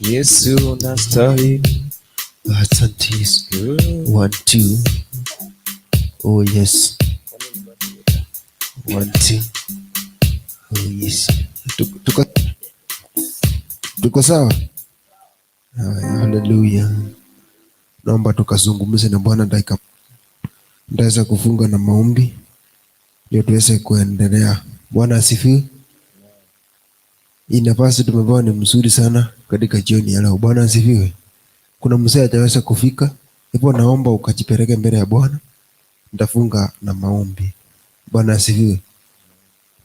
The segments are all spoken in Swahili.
Yesu unastahili. Asante Yesu. One, two. Oh yes. One, two. Oh yes. Tuko sawa? Haya, haleluya. Naomba tukazungumze na Bwana dakika. Ndaweza kufunga na maombi ndio tuweze kuendelea. Bwana asifiwe. Hii nafasi tumepewa ni mzuri sana katika jioni ya leo. Bwana asifiwe. Kuna mzee ataweza kufika, hivyo naomba ukajipeleke mbele ya Bwana. Nitafunga na maombi. Bwana asifiwe.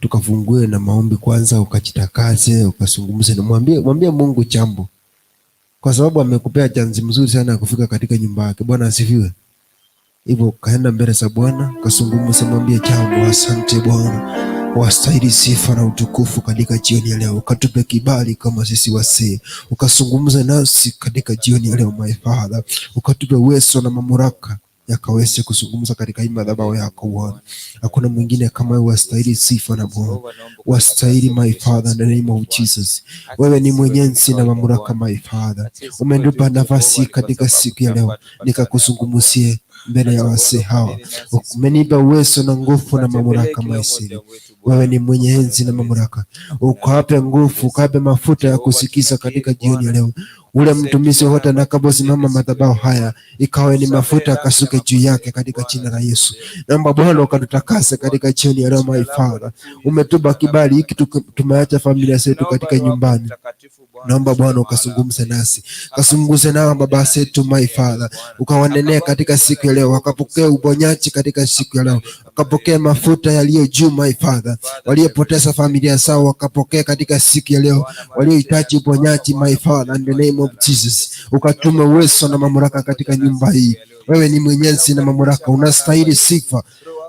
Tukafungue na maombi kwanza, ukajitakaze, ukazungumze na mwambie Mungu jambo, kwa sababu amekupea chance mzuri sana ya kufika katika nyumba yake. Bwana asifiwe. Hivyo kaenda mbele za Bwana, kasungumze, mwambie jambo. Asante Bwana, wastahili sifa na utukufu katika jioni ya leo, ukatupe kibali kama sisi wasee, ukazungumze nasi katika jioni ya leo my Father, ukatupe uwezo na mamlaka yakaweze kuzungumza katika hii madhabahu yako Bwana. Hakuna mwingine kama wewe, wastahili sifa na Bwana, wastahili my Father, in the name of Jesus. Wewe ni mwenyezi na mamlaka my Father, umetupa nafasi katika siku ya leo nikakuzungumzie mbele ya wasee hawa, umenipa uwezo na nguvu na mamlaka maisini. Wewe ni mwenye enzi na mamlaka, ukawape nguvu, ukawape mafuta ya kusikiza katika jioni ya leo. Ule mtumishi wote atakaposimama madhabahu haya, ikawe ni mafuta akasuke juu yake katika jina la Yesu. Naomba Bwana ukatutakase katika jioni ya leo my Father. Umetupa kibali hiki, tumeacha familia zetu katika nyumbani. Naomba Bwana ukazungumze nasi, ukazungumze nao baba zetu my Father, ukawanenea katika siku ya leo, wakapokea uponyaji katika siku ya leo, wakapokea mafuta yaliyo juu my Father, waliopoteza familia zao wakapokea katika siku ya leo, waliohitaji uponyaji my Father, in the name of Jesus, ukatume uwezo na mamlaka katika nyumba hii. Wewe ni mwenyezi na mamlaka, unastahili sifa.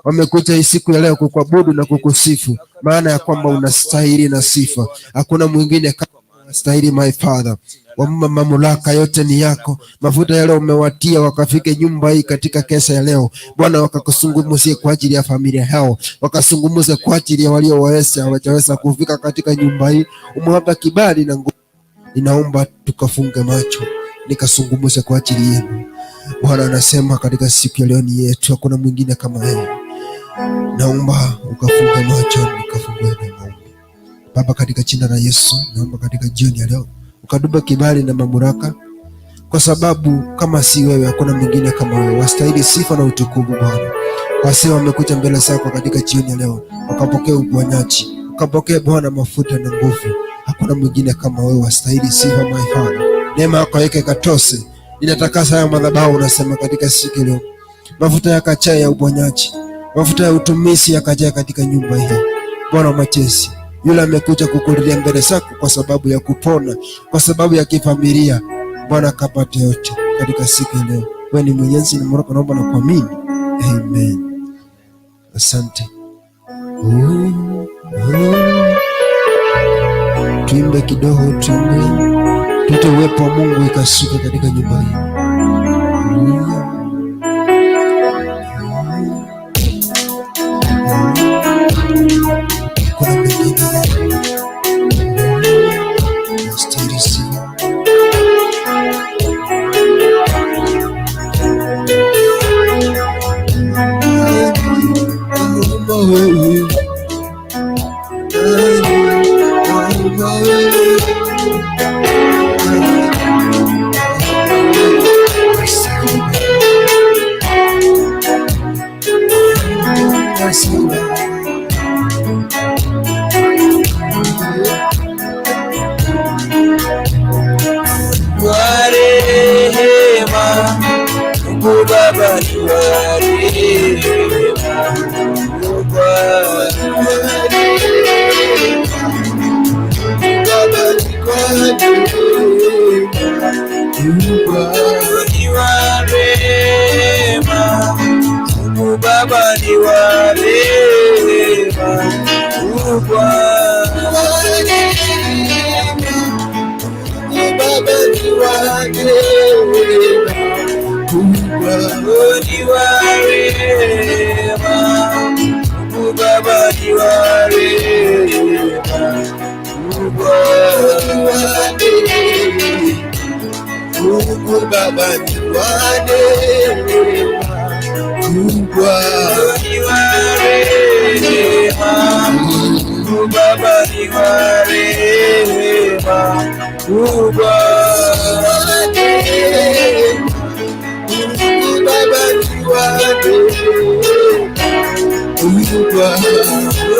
Wamekuja hii siku ya leo kukuabudu na kukusifu, maana ya kwamba unastahili na sifa. Hakuna mwingine kama unastahili my Father. Wamma mamlaka yote ni yako. Mafuta yale umewatia wakafike nyumba hii katika kesha ya leo Bwana, wakakuzungumzie kwa ajili ya familia yao, wakazungumze kwa ajili ya waliowaweza hawajaweza kufika katika nyumba hii. Umewapa kibali na nguvu. Ninaomba tukafunge macho nikazungumze kwa ajili yenu. Bwana anasema katika siku ya leo ni yetu, hakuna mwingine kama yeye. Naomba ukafunge macho nikafungue na maombi. Baba, katika jina la Yesu, naomba katika jioni ya leo ukatupe kibali na mamlaka, kwa sababu kama si wewe hakuna mwingine kama wewe. Wastahili sifa na utukufu Bwana. Wasee wamekuja mbele zako katika jioni ya leo, wakapokea uponyaji, wakapokea Bwana mafuta na nguvu. Hakuna mwingine kama wewe, wastahili sifa my Father. Neema yako yake katose, ninatakasa haya madhabahu, unasema katika siku ya leo, mafuta yakajae ya uponyaji, mafuta ya utumishi yakajae katika nyumba hii. Bwana wa majeshi, yule amekuja kukulilia mbele zako kwa sababu ya kupona, kwa sababu ya kifamilia, Bwana kapate yote katika siku ya leo. Wewe ni mwenyezi na Mungu, naomba na kuamini, amen. Asante. Oh. Tuimbe kidogo, tuimbe tuite uwepo wa Mungu ikashuka katika nyumba hii. Kuna mengine nastahili sifa. Kama wewe, kama wewe. Wa rehema, Mungu Baba ni wa rehema, Mungu wa rehema, Mungu Baba ni wa rehema, Mungu ni wa rehema, Mungu Baba ni wa rehema, Mungu wa rehema, Mungu Baba ni wa rehema, Mungu ni wa rehema, Mungu Baba ni wa rehema, Mungu ni wa rehema. Baba ni wa neema kubwa. Ni wa rehema, Mungu Baba ni wa rehema kubwa. Wa neema, Mungu Baba ni wa neema kubwa.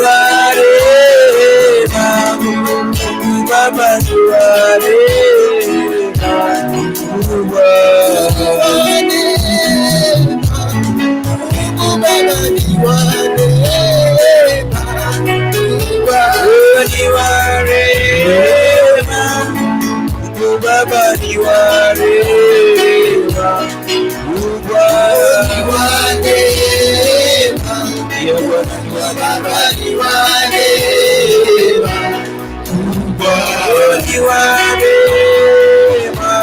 Wa rehema, Mungu Baba ni wa rehema kubwa. Wa neema, Mungu Baba ni wa neema kubwa. Ni wa rehema, Mungu Baba ni wa rehema kubwa. Ni wa neema, Ndiyo Bwana ni wa Baba ni wa neema kubwa. Ni wa rehema,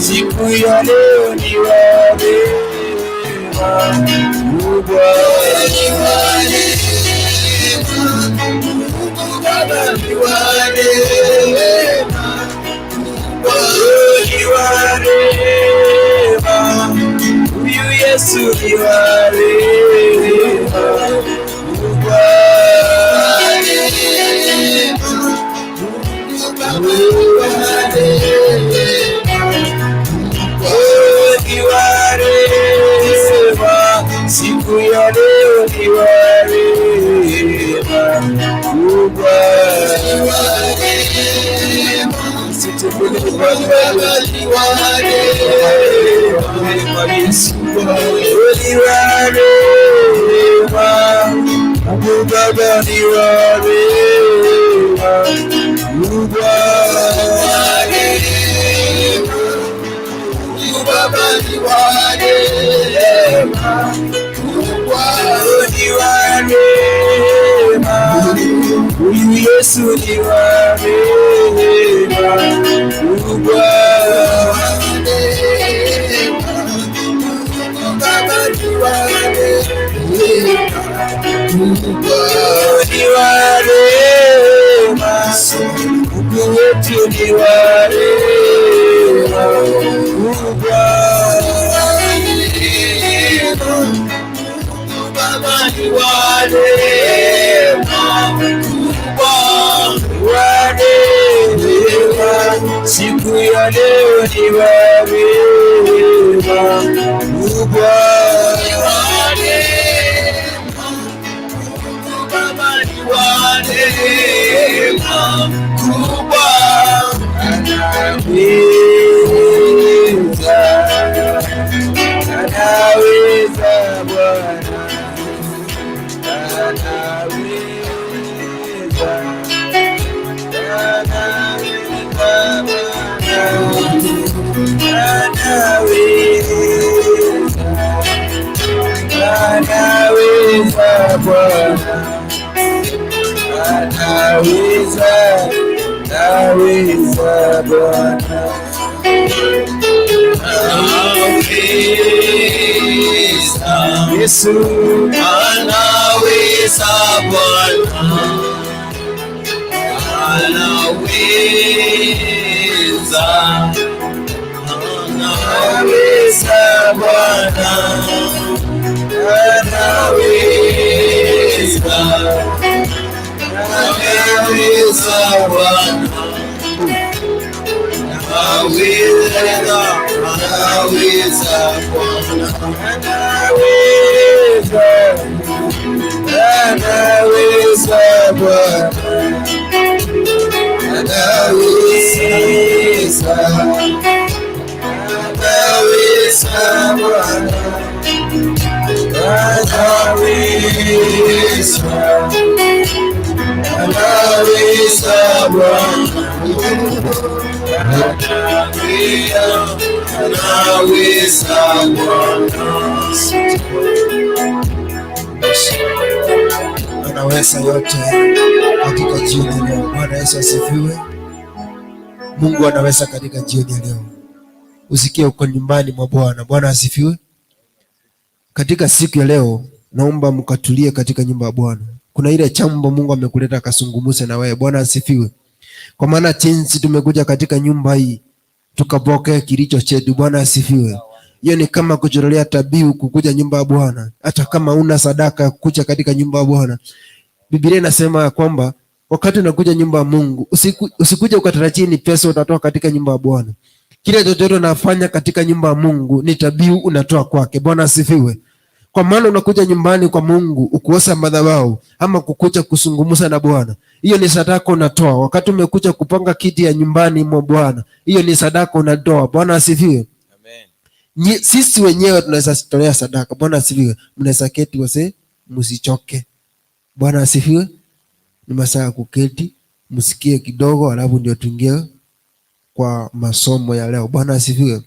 siku ya leo ni wa rehema kubwa. Ni wa neema, Mungu Baba ni wa neema kubwa. Ni wa rehema, huyu Yesu ni wa rehema kubwa. Wa neema, Mungu Baba ni wa neema kubwa. Ni wa rehema, siku ya leo ni wa rehema kubwa. Ni wa neema, Sitembele Mungu Baba ni wa neema kubwa. Ni wa rehema, Mungu Baba ni wa rehema kubwa. Wa neema, Mungu Baba ni wa neema kubwa. Ni wa rehema, huyu Yesu ni wa rehema kubwa. Wa neema, Mungu Baba ni wa neema kubwa. Ni wa rehema, Mungu wetu ni wa rehema kubwa. Wa neema, Mungu Baba ni wa neema kubwa. Wa rehema, siku ya leo ni wa rehema kubwa. Ni wa neema, Mungu Baba ni wa neema kubwa. Anaweza, anaweza Bwana, anaweza, anaweza Bwana, anaweza, anaweza Bwana, anaweza, anaweza Bwana. Anaweza, Yesu anaweza Bwana, anaweza, anaweza Bwana, anaweza, anaweza Bwana, anaweza, anaweza Bwana. Anaweza, anaweza Bwana, anaweza, anaweza Bwana, anaweza, anaweza Bwana, Anaweza Bwana. Anaweza yote katika jioni ya leo. Bwana Yesu asifiwe. Mungu anaweza katika jioni ya leo. Usikie uko nyumbani mwa Bwana. Bwana asifiwe. Katika siku ya leo, naomba mkatulie katika nyumba ya Bwana. Kuna ile jambo Mungu amekuleta akazungumze na wewe. Bwana asifiwe. Kwa maana jinsi tumekuja katika nyumba hii, Tukapokea kilicho chetu. Bwana asifiwe. Hiyo ni kama kujitolea dhabihu kukuja nyumba ya Bwana, hata kama una sadaka ya kukuja katika nyumba ya Bwana. Biblia inasema ya kwamba wakati unakuja nyumba ya Mungu, usikuje ukatarajia ni pesa utatoa katika nyumba ya Bwana. Kile chochote unafanya katika nyumba ya Mungu ni dhabihu unatoa kwake. Bwana asifiwe. Kwa maana unakuja nyumbani kwa Mungu ukuosa madhabahu ama kukuja kusungumuza na Bwana, hiyo ni sadaka unatoa. Wakati umekuja kupanga kiti ya nyumbani mwa Bwana, hiyo ni sadaka unatoa. Bwana asifiwe. Amen. Sisi wenyewe tunaweza tolea sadaka. Bwana asifiwe. Mnaweza keti wase, msichoke. Bwana asifiwe. Ni masaa ya kuketi, msikie kidogo, alafu ndio tuingie kwa masomo ya leo. Bwana asifiwe.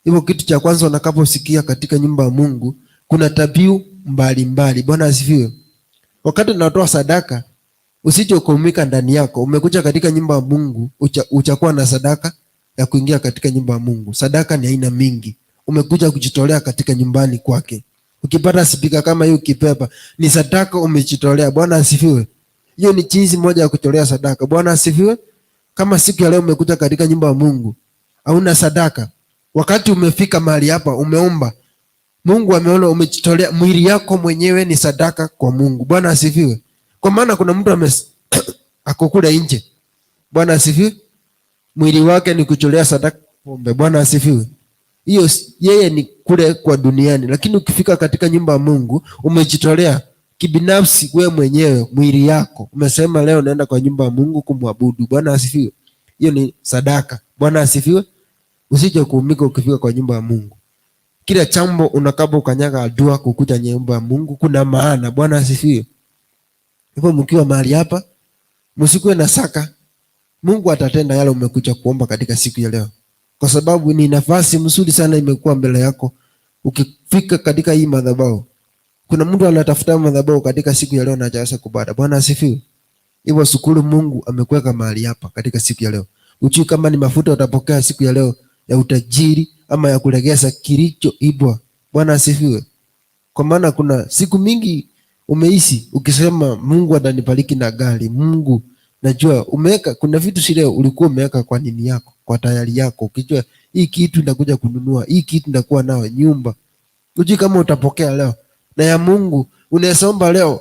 Hivyo kitu cha kwanza unakaposikia katika nyumba ya Mungu kuna dhabihu mbalimbali. Bwana asifiwe. Wakati unatoa sadaka, usije ukaumika ndani yako. Umekuja katika nyumba ya Mungu, uchakuwa na sadaka ya kuingia katika nyumba ya Mungu. Sadaka ni aina mingi. Umekuja kujitolea katika nyumbani kwake. Ukipata spika kama hiyo ukipepa, ni sadaka umejitolea. Bwana asifiwe. Hiyo ni jinsi moja ya kutolea sadaka. Bwana asifiwe. Kama siku ya leo umekuja katika nyumba ya Mungu, hauna sadaka. Wakati umefika mahali hapa umeomba, Mungu ameona umejitolea, mwili yako mwenyewe ni sadaka kwa Mungu. Bwana asifiwe. Kwa maana kuna mtu ako kule nje. Bwana asifiwe. Mwili wake ni kutolea sadaka pombe. Bwana asifiwe. Hiyo yeye ni kule kwa duniani, lakini ukifika katika nyumba ya Mungu umejitolea kibinafsi wewe mwenyewe mwili yako. Umesema leo naenda kwa nyumba ya Mungu kumwabudu. Bwana asifiwe. Hiyo ni sadaka. Bwana asifiwe. Usije kuumika ukifika kwa nyumba ya Mungu. Kila chambo unakapo ukanyaga adua kukuja nyumba ya Mungu kuna maana. Bwana asifiwe. Hivyo mkiwa mahali hapa msikuwe na saka. Mungu atatenda yale umekuja kuomba katika siku ya leo. Kwa sababu ni nafasi mzuri sana imekuwa mbele yako. Ukifika katika hii madhabahu, kuna mtu anatafuta madhabahu katika siku ya leo na hajaweza kupata. Bwana asifiwe. Hivyo shukuru Mungu amekuweka mahali hapa katika siku ya leo. Ujui kama ni mafuta utapokea siku ya leo ya utajiri ama ya kulegeza kilichoibwa. Bwana asifiwe. Kwa maana kuna siku mingi umeishi ukisema Mungu atanibariki na gari, Mungu najua umeweka, kuna vitu sile ulikuwa umeweka kwa nini yako, kwa tayari yako, ukijua hii kitu nitakuja kununua, hii kitu nitakuwa nayo nyumba. Ujui kama utapokea leo. Na ya Mungu unaweza leo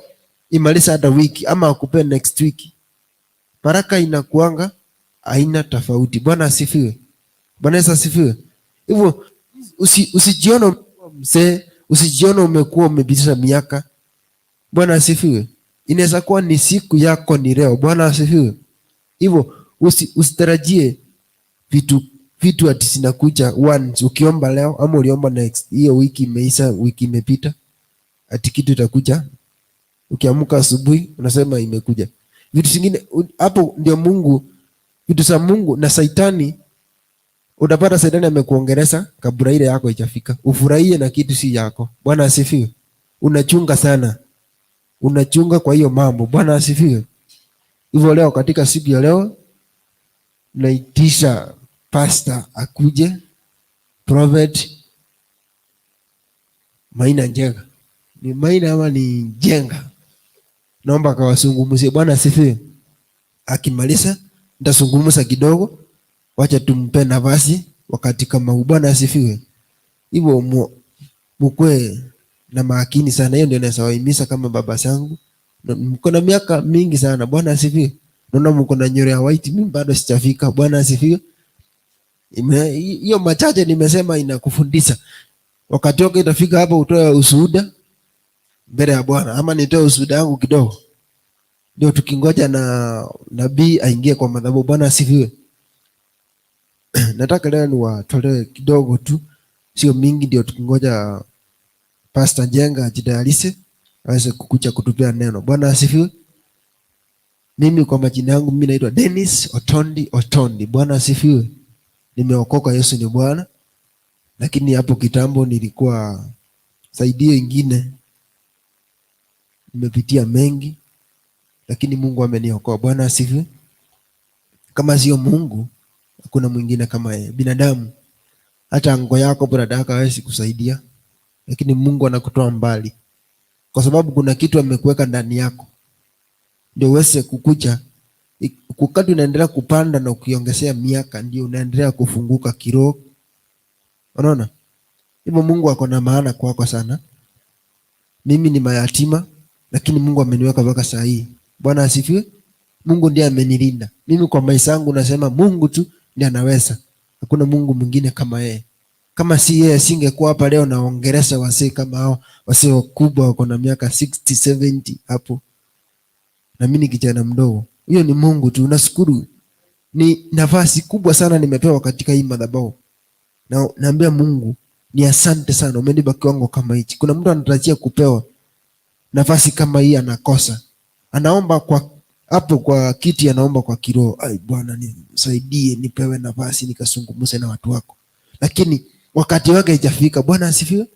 imaliza hata wiki ama akupe next week. Baraka inakuanga haina tofauti. Bwana asifiwe. Bwana Yesu asifiwe. Hivyo usijione umekuwa mzee, usijione umekuwa umepitisha miaka. Bwana asifiwe. Inaweza kuwa ni siku yako ni leo. Bwana asifiwe. Hivyo usitarajie vitu ati zinakuja once. Ukiomba leo ama uliomba next, hiyo wiki imeisha, wiki imepita, ati kitu itakuja. Ukiamka asubuhi unasema imekuja. Vitu zingine hapo ndio Mungu, vitu za Mungu na Saitani. Utapata Saitani amekuongeleza kabla ile yako haijafika. Ufurahie na kitu si yako. Bwana asifiwe. Unachunga sana. Unachunga kwa hiyo mambo. Bwana asifiwe. Hivyo leo katika siku ya leo naitisha pastor akuje, Prophet Maina Njenga. Ni Maina ama ni Njenga? Naomba akawazungumzie. Bwana asifiwe. Akimaliza nitazungumza kidogo. Wacha tumpe nafasi wakati kama huu. Bwana asifiwe. Hivyo mkue na makini sana. Hiyo ndio naweza wahimiza kama baba zangu. Mko na miaka mingi sana. Bwana asifiwe. Naona mko na nywele ya white, mimi bado sijafika. Bwana asifiwe. Hiyo machache nimesema inakufundisha. Wakati wako itafika hapo utoe ushuhuda mbele ya Bwana, ama nitoe ushuhuda wangu kidogo. Ndio tukingoja na nabii aingie kwa madhabahu. Bwana asifiwe. Nataka leo niwatolee kidogo tu, sio mingi, ndio tukingoja Pastor Njenga ajitayarishe aweze kukuja kutupea neno. Bwana asifiwe. Mimi kwa majina yangu mimi naitwa Dennis Otondi Otondi. Bwana asifiwe. Nimeokoka, Yesu ni Bwana. Lakini hapo kitambo nilikuwa saidio ingine. Nimepitia mengi lakini Mungu ameniokoa. Bwana asifiwe. Kama sio Mungu hakuna mwingine kama yeye. Binadamu hata ngo yako brother yako hawezi kusaidia, lakini Mungu anakutoa mbali kwa sababu kuna kitu amekuweka ndani yako ndio uweze kukuja Wakati unaendelea kupanda na ukiongezea miaka, ndio unaendelea kufunguka kiroho. Unaona? Hivyo Mungu ako na maana kwako sana. Mimi ni mayatima, lakini Mungu ameniweka mpaka saa hii. Bwana asifiwe. Mungu ndiye amenilinda. Mimi kwa maisha yangu nasema Mungu tu ndiye anaweza. Hakuna Mungu mwingine kama yeye. Kama si yeye, singekuwa hapa leo naongelesha wasee kama hao, wasee wakubwa wako na miaka 60, 70 hapo. Na mimi ni kijana mdogo. Huyo ni Mungu tu. Nashukuru. Ni nafasi kubwa sana nimepewa katika hii madhabahu. Na naambia Mungu ni asante sana, umenipa kiwango kama hichi. Kuna mtu anatarajia kupewa nafasi kama hii anakosa. Anaomba kwa hapo kwa kiti, anaomba kwa kiroho, ai Bwana nisaidie nipewe nafasi nikazungumze na watu wako, lakini wakati wake haijafika. Bwana asifiwe.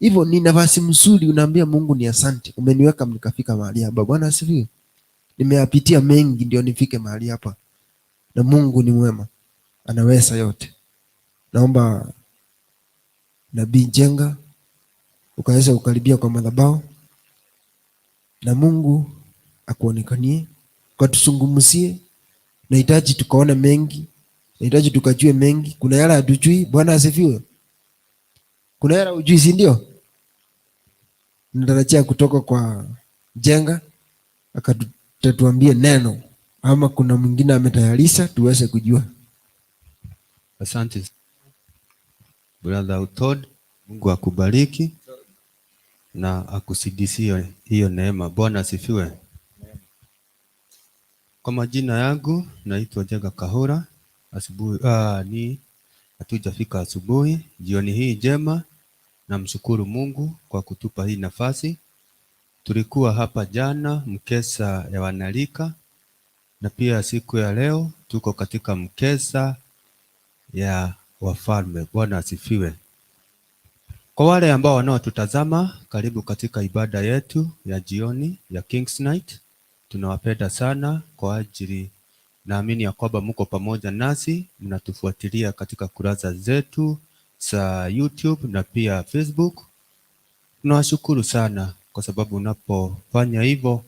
Hivyo ni nafasi mzuri, unaambia Mungu ni asante, umeniweka nikafika mahali hapa. Bwana asifiwe. Nimeyapitia mengi ndio nifike mahali hapa, na Mungu ni mwema, anaweza yote. Naomba Nabii Njenga ukaweza kukaribia kwa madhabahu na Mungu akuonekanie, ukatuzungumzie. Nahitaji tukaone mengi, nahitaji tukajue mengi. Kuna yale hatujui. Bwana asifiwe. Kuna yale hujui, si ndio? Natarajia kutoka kwa Njenga akatuambie neno, ama kuna mwingine ametayarisha tuweze kujua. Asante Brother Utod, Mungu akubariki na akuzidishie hiyo neema. Bwana asifiwe. Kwa majina yangu naitwa Njenga Kahura. Asubuhi, ni hatujafika asubuhi, jioni hii njema. Namshukuru Mungu kwa kutupa hii nafasi. Tulikuwa hapa jana mkesha ya wanarika, na pia siku ya leo tuko katika mkesha ya wafalme. Bwana asifiwe. Kwa wale ambao wanaotutazama, karibu katika ibada yetu ya jioni ya King's Night. Tunawapenda sana kwa ajili, naamini ya kwamba mko pamoja nasi, mnatufuatilia katika kurasa zetu za YouTube na pia Facebook. Tunawashukuru sana kwa sababu unapofanya hivyo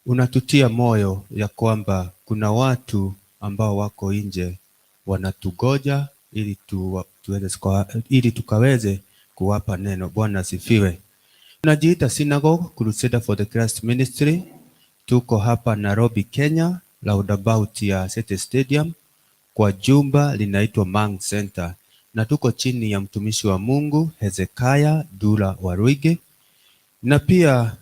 unatutia moyo ya kwamba kuna watu ambao wako nje wanatugoja ili tukaweze kuwapa neno. Bwana asifiwe. Tunajiita Synagogue Crusader for the Christ Ministry. Tuko hapa Nairobi, Kenya, roundabout ya City Stadium kwa jumba linaitwa Mang Center, na tuko chini ya mtumishi wa Mungu Hezekiah Dula Waruige. Na pia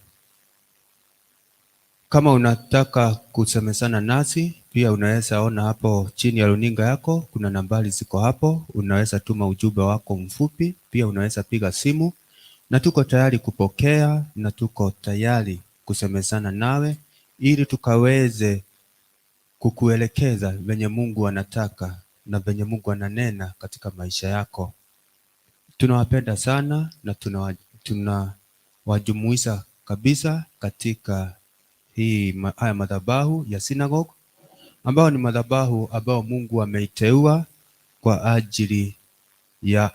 kama unataka kusemezana nasi pia unaweza ona hapo chini ya runinga yako kuna nambari ziko hapo, unaweza tuma ujumbe wako mfupi, pia unaweza piga simu, na tuko tayari kupokea na tuko tayari kusemezana nawe ili tukaweze kukuelekeza venye Mungu anataka na venye Mungu ananena katika maisha yako. Tunawapenda sana na tunawajumuisha kabisa katika haya madhabahu ya synagogue, ambao ni madhabahu ambao Mungu ameiteua kwa ajili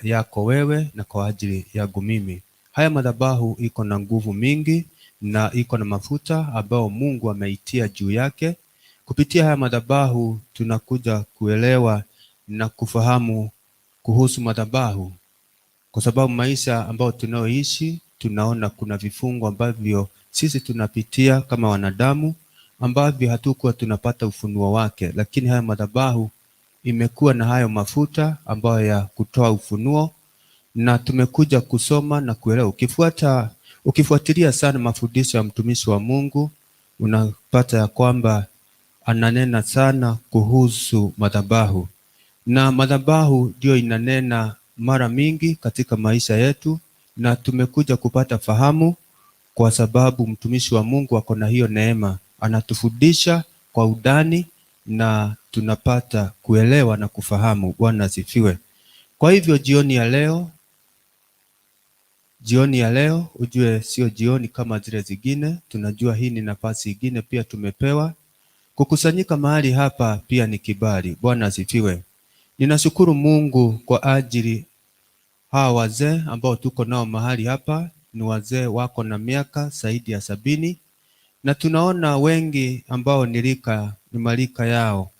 yako wewe na kwa ajili yangu mimi. Haya madhabahu iko na nguvu mingi na iko na mafuta ambao Mungu ameitia juu yake. Kupitia haya madhabahu tunakuja kuelewa na kufahamu kuhusu madhabahu, kwa sababu maisha ambayo tunayoishi tunaona kuna vifungo ambavyo sisi tunapitia kama wanadamu ambavyo hatukuwa tunapata ufunuo wake, lakini haya madhabahu imekuwa na hayo mafuta ambayo ya kutoa ufunuo, na tumekuja kusoma na kuelewa. Ukifuatilia sana mafundisho ya mtumishi wa Mungu unapata ya kwamba ananena sana kuhusu madhabahu, na madhabahu ndio inanena mara mingi katika maisha yetu, na tumekuja kupata fahamu kwa sababu mtumishi wa Mungu ako na hiyo neema, anatufundisha kwa undani na tunapata kuelewa na kufahamu. Bwana asifiwe. Kwa hivyo jioni ya leo ujue sio jioni kama zile zingine. Tunajua hii ni nafasi ingine pia tumepewa kukusanyika mahali hapa, pia ni kibali. Bwana asifiwe. Ninashukuru Mungu kwa ajili hawa wazee ambao tuko nao mahali hapa. Ni wazee wako na miaka zaidi ya 70, Na tunaona wengi ambao ni rika ni marika yao,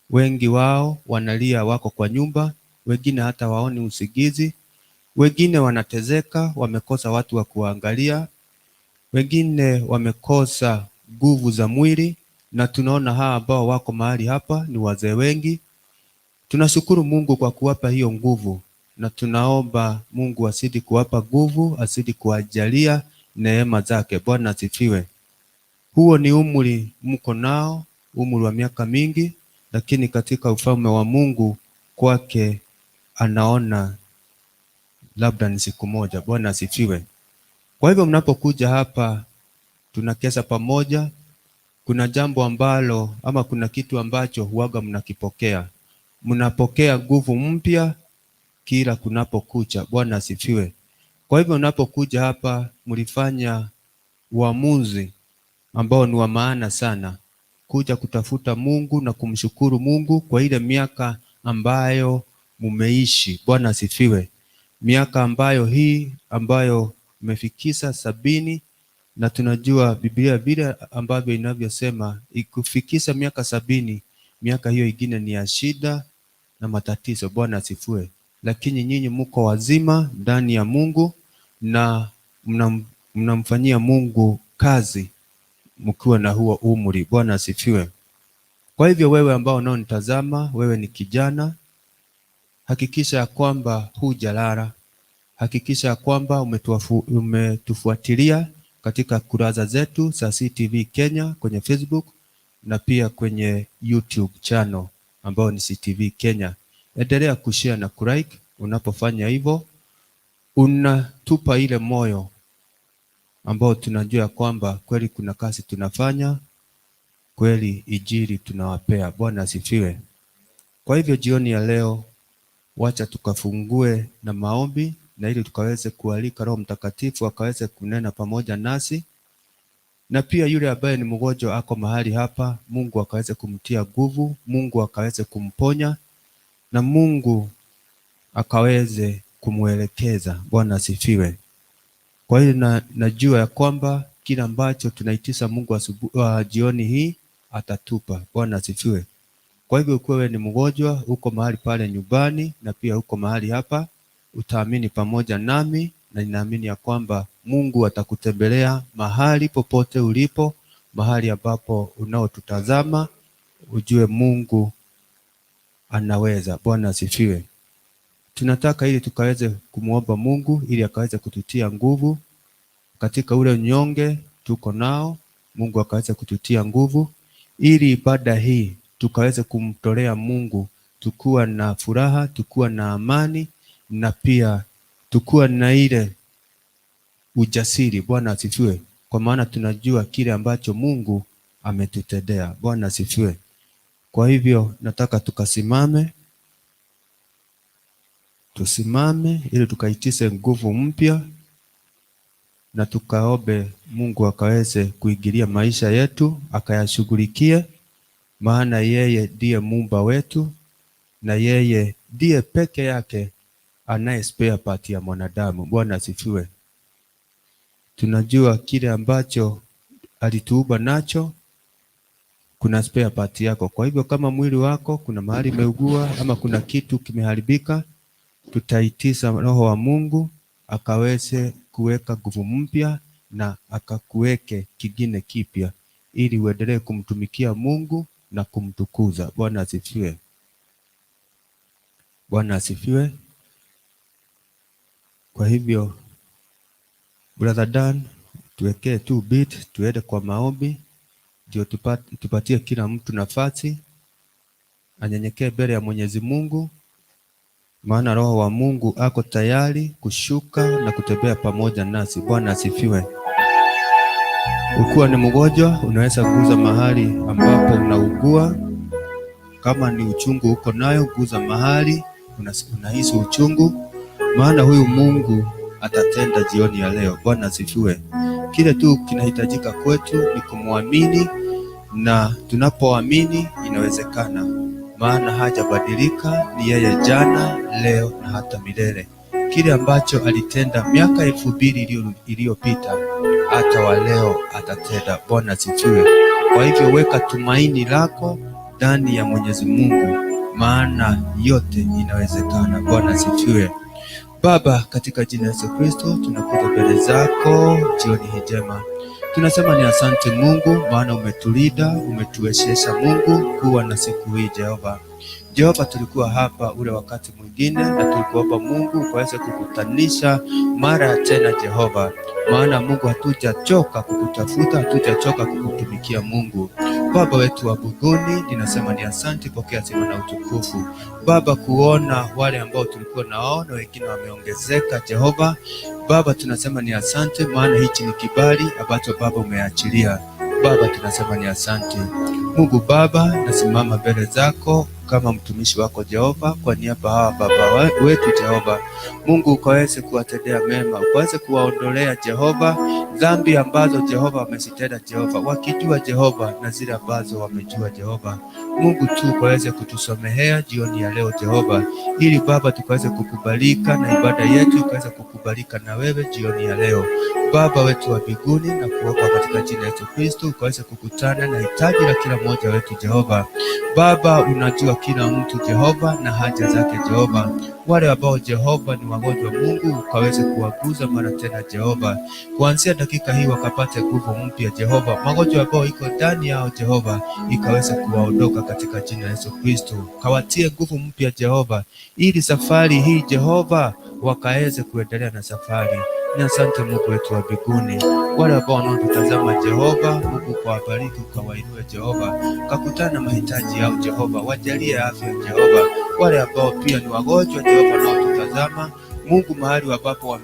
wengi wao wanalia, wako kwa nyumba, wengine hata waoni usingizi, wengine wanatezeka, wamekosa watu wa kuangalia, wengine wamekosa nguvu za mwili, na tunaona hawa ambao wako mahali hapa ni wazee wengi. Tunashukuru Mungu kwa kuwapa hiyo nguvu, na tunaomba Mungu azidi kuwapa nguvu, azidi kuwajalia neema zake. Bwana asifiwe. Huo ni umri mko nao, umri wa miaka mingi, lakini katika ufalme wa Mungu kwake anaona labda ni siku moja. Bwana asifiwe. Kwa hivyo mnapokuja hapa tunakesha pamoja, kuna jambo ambalo ama kuna kitu ambacho huwaga mnakipokea. Mnapokea nguvu mpya kila kunapokucha. Bwana asifiwe. Kwa hivyo unapokuja hapa, mlifanya uamuzi ambao ni wa maana sana, kuja kutafuta Mungu na kumshukuru Mungu kwa ile miaka ambayo mumeishi. Bwana asifiwe. Miaka ambayo hii ambayo mmefikisha 70, na tunajua Biblia vile ambavyo inavyosema, ikufikisha miaka 70, miaka hiyo ingine ni ya shida na matatizo. Bwana asifiwe. Lakini nyinyi mko wazima ndani ya Mungu na mnamfanyia Mungu kazi mkiwa na huo umri. Bwana asifiwe. Kwa hivyo wewe ambao unaonitazama, wewe ni kijana, hakikisha ya kwamba hujalala. Hakikisha ya kwamba umetufuatilia katika kurasa zetu za CTV Kenya kwenye Facebook na pia kwenye YouTube channel ambao ni CTV Kenya. Endelea kushare na kulike. Unapofanya hivyo, unatupa ile moyo ambao tunajua kwamba kweli kuna kazi tunafanya, kweli injili tunawapea. Bwana asifiwe. Kwa hivyo jioni ya leo, wacha tukafungue na maombi, na ili tukaweze kualika Roho Mtakatifu akaweze kunena pamoja nasi, na pia yule ambaye ni mgonjwa ako mahali hapa, Mungu akaweze kumtia nguvu, Mungu akaweze kumponya, na Mungu akaweze kumuelekeza. Bwana asifiwe. Kwa hiyo najua ya kwamba kila ambacho tunaitisha Mungu jioni hii atatupa. Bwana asifiwe. Kwa hivyo ukiwa wewe ni mgonjwa, uko mahali pale nyumbani na pia uko mahali hapa, utaamini pamoja nami, na ninaamini ya kwamba Mungu atakutembelea mahali popote ulipo, mahali ambapo unaotutazama, ujue Mungu anaweza. Bwana asifiwe. Tunataka ili tukaweze kumuomba Mungu ili akaweze kututia nguvu katika ule unyonge tuko nao, Mungu akaweze kututia nguvu ili ibada hii tukaweze kumtolea Mungu tukiwa na furaha, tukiwa na amani, na pia tukiwa na ile ujasiri. Bwana asifiwe. Kwa maana tunajua kile ambacho Mungu ametutendea. Bwana asifiwe. Kwa hivyo nataka tukasimame, tusimame ili tukaitise nguvu mpya na tukaombe Mungu akaweze kuingilia maisha yetu, akayashughulikie, maana yeye ndiye muumba wetu na yeye ndiye peke yake anaye spare part ya mwanadamu. Bwana asifiwe. Tunajua kile ambacho alituumba nacho, kuna spare part yako. Kwa hivyo kama mwili wako kuna mahali imeugua ama kuna kitu kimeharibika, tutaitisha Roho wa Mungu akaweze kuweka nguvu mpya na akakuweke kingine kipya ili uendelee kumtumikia Mungu na kumtukuza. Bwana asifiwe. Bwana asifiwe. Kwa hivyo Brother Dan, tuwekee tu beat, tuende kwa maombi ndio tupatie kila mtu nafasi anyenyekee mbele ya Mwenyezi Mungu, maana Roho wa Mungu ako tayari kushuka na kutembea pamoja nasi. Bwana asifiwe. Ukiwa ni mgonjwa, unaweza kuguza mahali ambapo unaugua. Kama ni uchungu uko nayo, guza mahali unahisi uchungu, maana huyu Mungu atatenda jioni ya leo. Bwana asifiwe. Kile tu kinahitajika kwetu ni kumwamini, na tunapoamini inawezekana, maana hajabadilika, ni yeye jana, leo na hata milele. Kile ambacho alitenda miaka 2000 iliyopita, hata wa leo atatenda. Bwana asifiwe. Kwa hivyo weka tumaini lako ndani ya Mwenyezi Mungu, maana yote inawezekana. Bwana asifiwe. Baba, katika jina la Yesu Kristo tunakuja mbele zako jioni hii njema. Tunasema ni asante Mungu, maana umetulinda, umetuwezesha Mungu kuwa na siku hii Jehova. Jehova, tulikuwa hapa ule wakati mwingine na tulikuomba Mungu ukaweze kukutanisha mara tena Jehova, maana Mungu hatujachoka kukutafuta, hatujachoka kukutumikia Mungu. Baba wetu wa mbinguni, ninasema ni asante, pokea sifa na utukufu. Baba, kuona wale ambao tulikuwa nao na wengine wameongezeka Jehova. Baba, tunasema ni asante, maana hichi ni kibali ambacho Baba umeachilia. Baba, tunasema ni asante. Mungu Baba, nasimama mbele zako kama mtumishi wako Jehova, kwa niaba hawa baba wetu Jehova. Mungu ukaweze kuwatendea mema, ukaweze kuwaondolea Jehova dhambi ambazo Jehova wamezitenda Jehova, wakijua Jehova na zile ambazo wamejua Jehova. Mungu tu ukaweze kutusomehea jioni ya leo Jehova, ili Baba tukaweze kukubalika na ibada yetu ikaweze kukubalika na wewe jioni ya leo. Baba wetu wa mbinguni, na kuomba katika jina la Yesu Kristo ukaweze kukutana na hitaji la kila mmoja wetu Jehova. Baba, unajua kila mtu Jehova na haja zake Jehova. Wale ambao Jehova ni wagonjwa, Mungu ukaweze kuwaguza mara tena Jehova, kuanzia dakika hii wakapate nguvu mpya Jehova. Magonjwa ambao iko ndani yao Jehova ikaweze kuwaondoka katika jina la Yesu Kristo. Kawatie nguvu mpya Jehova, ili safari hii Jehova wakaweze kuendelea na safari. Ni asante Mungu wetu wa mbinguni, wale ambao wanaotutazama Jehova, Mungu ukawabariki, ukawainue Jehova, kakutana na mahitaji yao Jehova, wajalie afya Jehova. Wale ambao pia ni wagonjwa Jehova wanaotutazama Mungu, mahali ambapo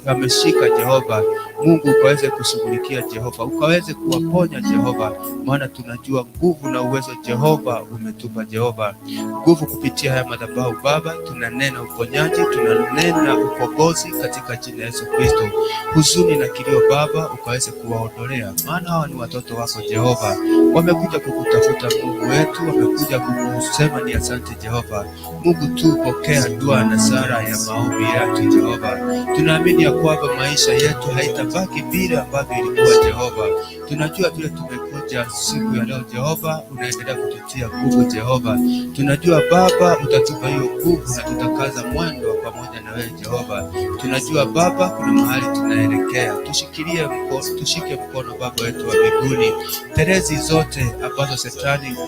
wameshika Jehova, Mungu ukaweze kushughulikia Jehova, ukaweze kuwaponya Jehova, maana tunajua nguvu na uwezo Jehova umetupa Jehova, nguvu kupitia haya madhabahu Baba, tunanena uponyaji, tunanena ukombozi katika jina la Yesu Kristo. Huzuni na kilio Baba ukaweze kuwaondolea, maana hawa ni watoto wako Jehova, wamekuja kukutafuta Mungu wetu, wamekuja kukusema ni asante Jehova. Mungu tu pokea dua na sala ya maombi yetu Jehova. Tunaamini ya kwamba maisha yetu haitabaki vile ambavyo ilikuwa Jehova. Tunajua vile tumekuja siku ya leo Jehova, unaendelea kututia nguvu Jehova. Tunajua Baba utatupa hiyo nguvu na tutakaza mwendo pamoja na wewe Jehova. Tunajua Baba kuna mahali tunaelekea, tushikilie mkono, tushike mkono Baba wetu wa mbinguni. Terezi zote ambazo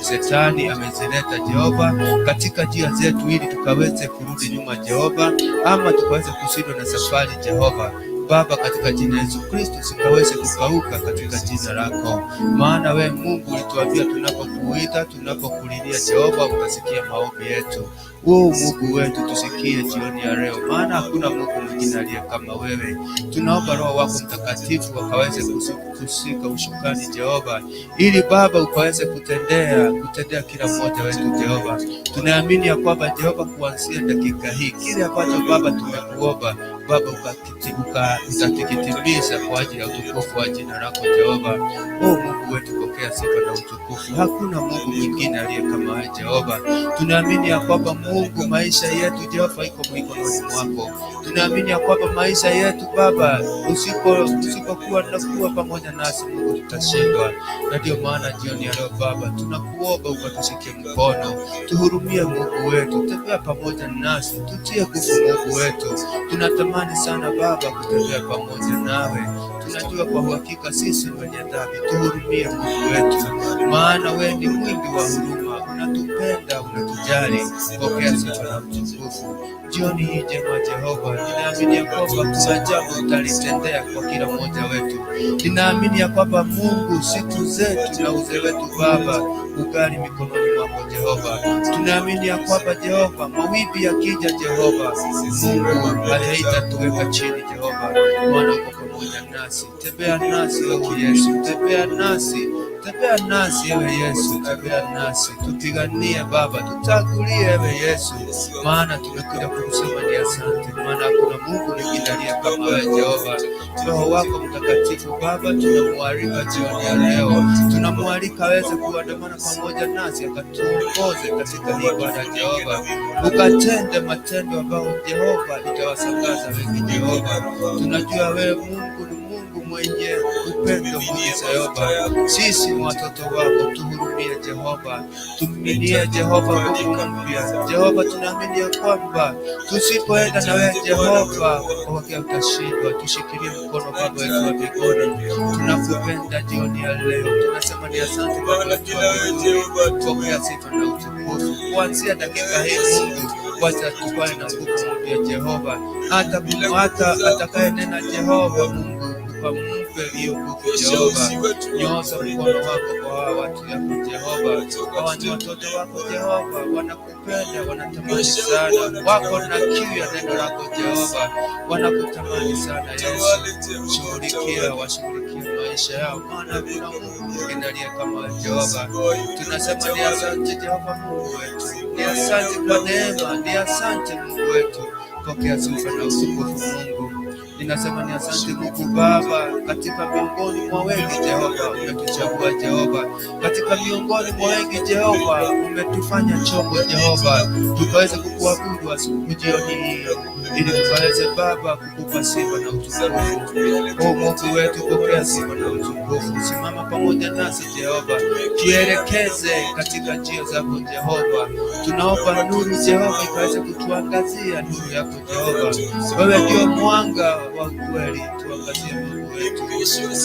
shetani amezileta Jehova katika njia zetu, ili tukaweze kurudi nyuma Jehova, ama tukaweze kushindwa na safari Jehova. Baba, katika jina la Yesu Kristo sikaweze kukauka katika jina lako, maana we Mungu ulituambia tunapokuita, tunapokulilia Jehova, utasikia maombi yetu. Wewe Mungu wetu tusikie jioni ya leo, maana hakuna Mungu mwingine aliye kama wewe. Tunaomba Roho wako Mtakatifu akaweze kushika ushukani Jehova, ili Baba ukaweze kutendea kila mmoja wetu Jehova. Tunaamini ya kwamba Jehova, kuanzia dakika hii kile ambacho Baba tumekuomba Baba utakitimiza kwa ajili ya utukufu wa jina lako Jehova. O Mungu wetu, pokea sifa na utukufu. Hakuna Mungu mwingine aliye kama wewe Jehova. Tunaamini ya kwamba Mungu, maisha yetu Jehova iko mikononi mwako. Tunaamini ya kwamba maisha yetu Baba, usipokuwa na kuwa pamoja nasi Mungu, tutashindwa. Na ndio maana jioni ya leo Baba, tunakuomba ukatushike mkono, tuhurumie Mungu wetu, tembea pamoja nasi, tutie nguvu Mungu wetu. Tunatamani sana Baba kutembea pamoja nawe. Tunajua kwa uhakika sisi ni wenye dhambi, tuhurumie Mungu wetu, maana wewe ni mwingi wa huruma, unatupenda, unatujali. Pokea sifa na utukufu jioni hii njema Jehova. Ninaamini ya kwamba kuna jambo utalitendea kwa kila mmoja wetu. Ninaamini ya kwamba Mungu, siku zetu na uzee wetu Baba ugali mikononi mwako Jehova. Tunaamini ya kwamba Jehova, mawimbi yakija Jehova, Mungu haitatuweka chini Jehova, maana uko pamoja nasi. Tembea nasi o Yesu, tembea nasi Tembea nasi ewe Yesu, tembea nasi, tupiganie Baba, tutangulie ewe Yesu, maana tumekuja kukusema ni asante, maana hakuna Mungu mwingine aliye kama wewe Jehova. Roho wako Mtakatifu Baba, tunamualika jioni ya leo, tunamualika aweze kuandamana pamoja nasi, akatuongoze katika hii ibada Jehova, ukatende matendo ambayo Jehova itawasangaza wengi Jehova. Tunajua wewe Mungu ni Mungu mwenye upendo mwingi Jehova. Sisi ni watoto wako, tuhurumie Jehova, tumiminie Jehova nguvu mpya Jehova. Tunaamini ya kwamba tusipoenda na wewe Jehova, kwa hakika utashindwa. Tushikilie mkono Baba wetu wa mbinguni, tunakupenda jioni ya leo, tunasema ni asante Baba wetu wa mbinguni, pokea sifa na utukufu kuanzia dakika hii Mungu, wacha tukale na nguvu mpya Jehova, hata hata atakayenena Jehova Mungu ukampe hiyo nguvu Jehova. Nyoosha mkono wako kwa hawa watu yako Jehova, hawa ni watoto wako Jehova, wanakupenda, wanatamani sana, wako na kiu ya neno lako Jehova, wanakutamani sana Yesu. Shughulikia, washughulikie maisha yao, maana hakuna Mungu mwingine aliye kama wewe Jehova. Tunasema ni asante Jehova Mungu wetu, ni asante kwa neema, ni asante Mungu wetu. Pokea sifa na utukufu Mungu. Ninasema ni asante Mungu Baba, katika miongoni mwa wengi Jehova umetuchagua Jehova, katika miongoni mwa wengi Jehova umetufanya chombo Jehova, tukaweze kukuabudu asubuhi jioni hii, ili tukaweze Baba kukupa sifa na utukufu. O Mungu wetu, pokea sifa na utukufu. Simama pamoja nasi Jehova, tuelekeze katika njia zako Jehova. Tunaomba nuru Jehova ikaweze kutuangazia, nuru yako Jehova. Wewe ndio mwanga wa kweli, tuangazie Mungu wetu.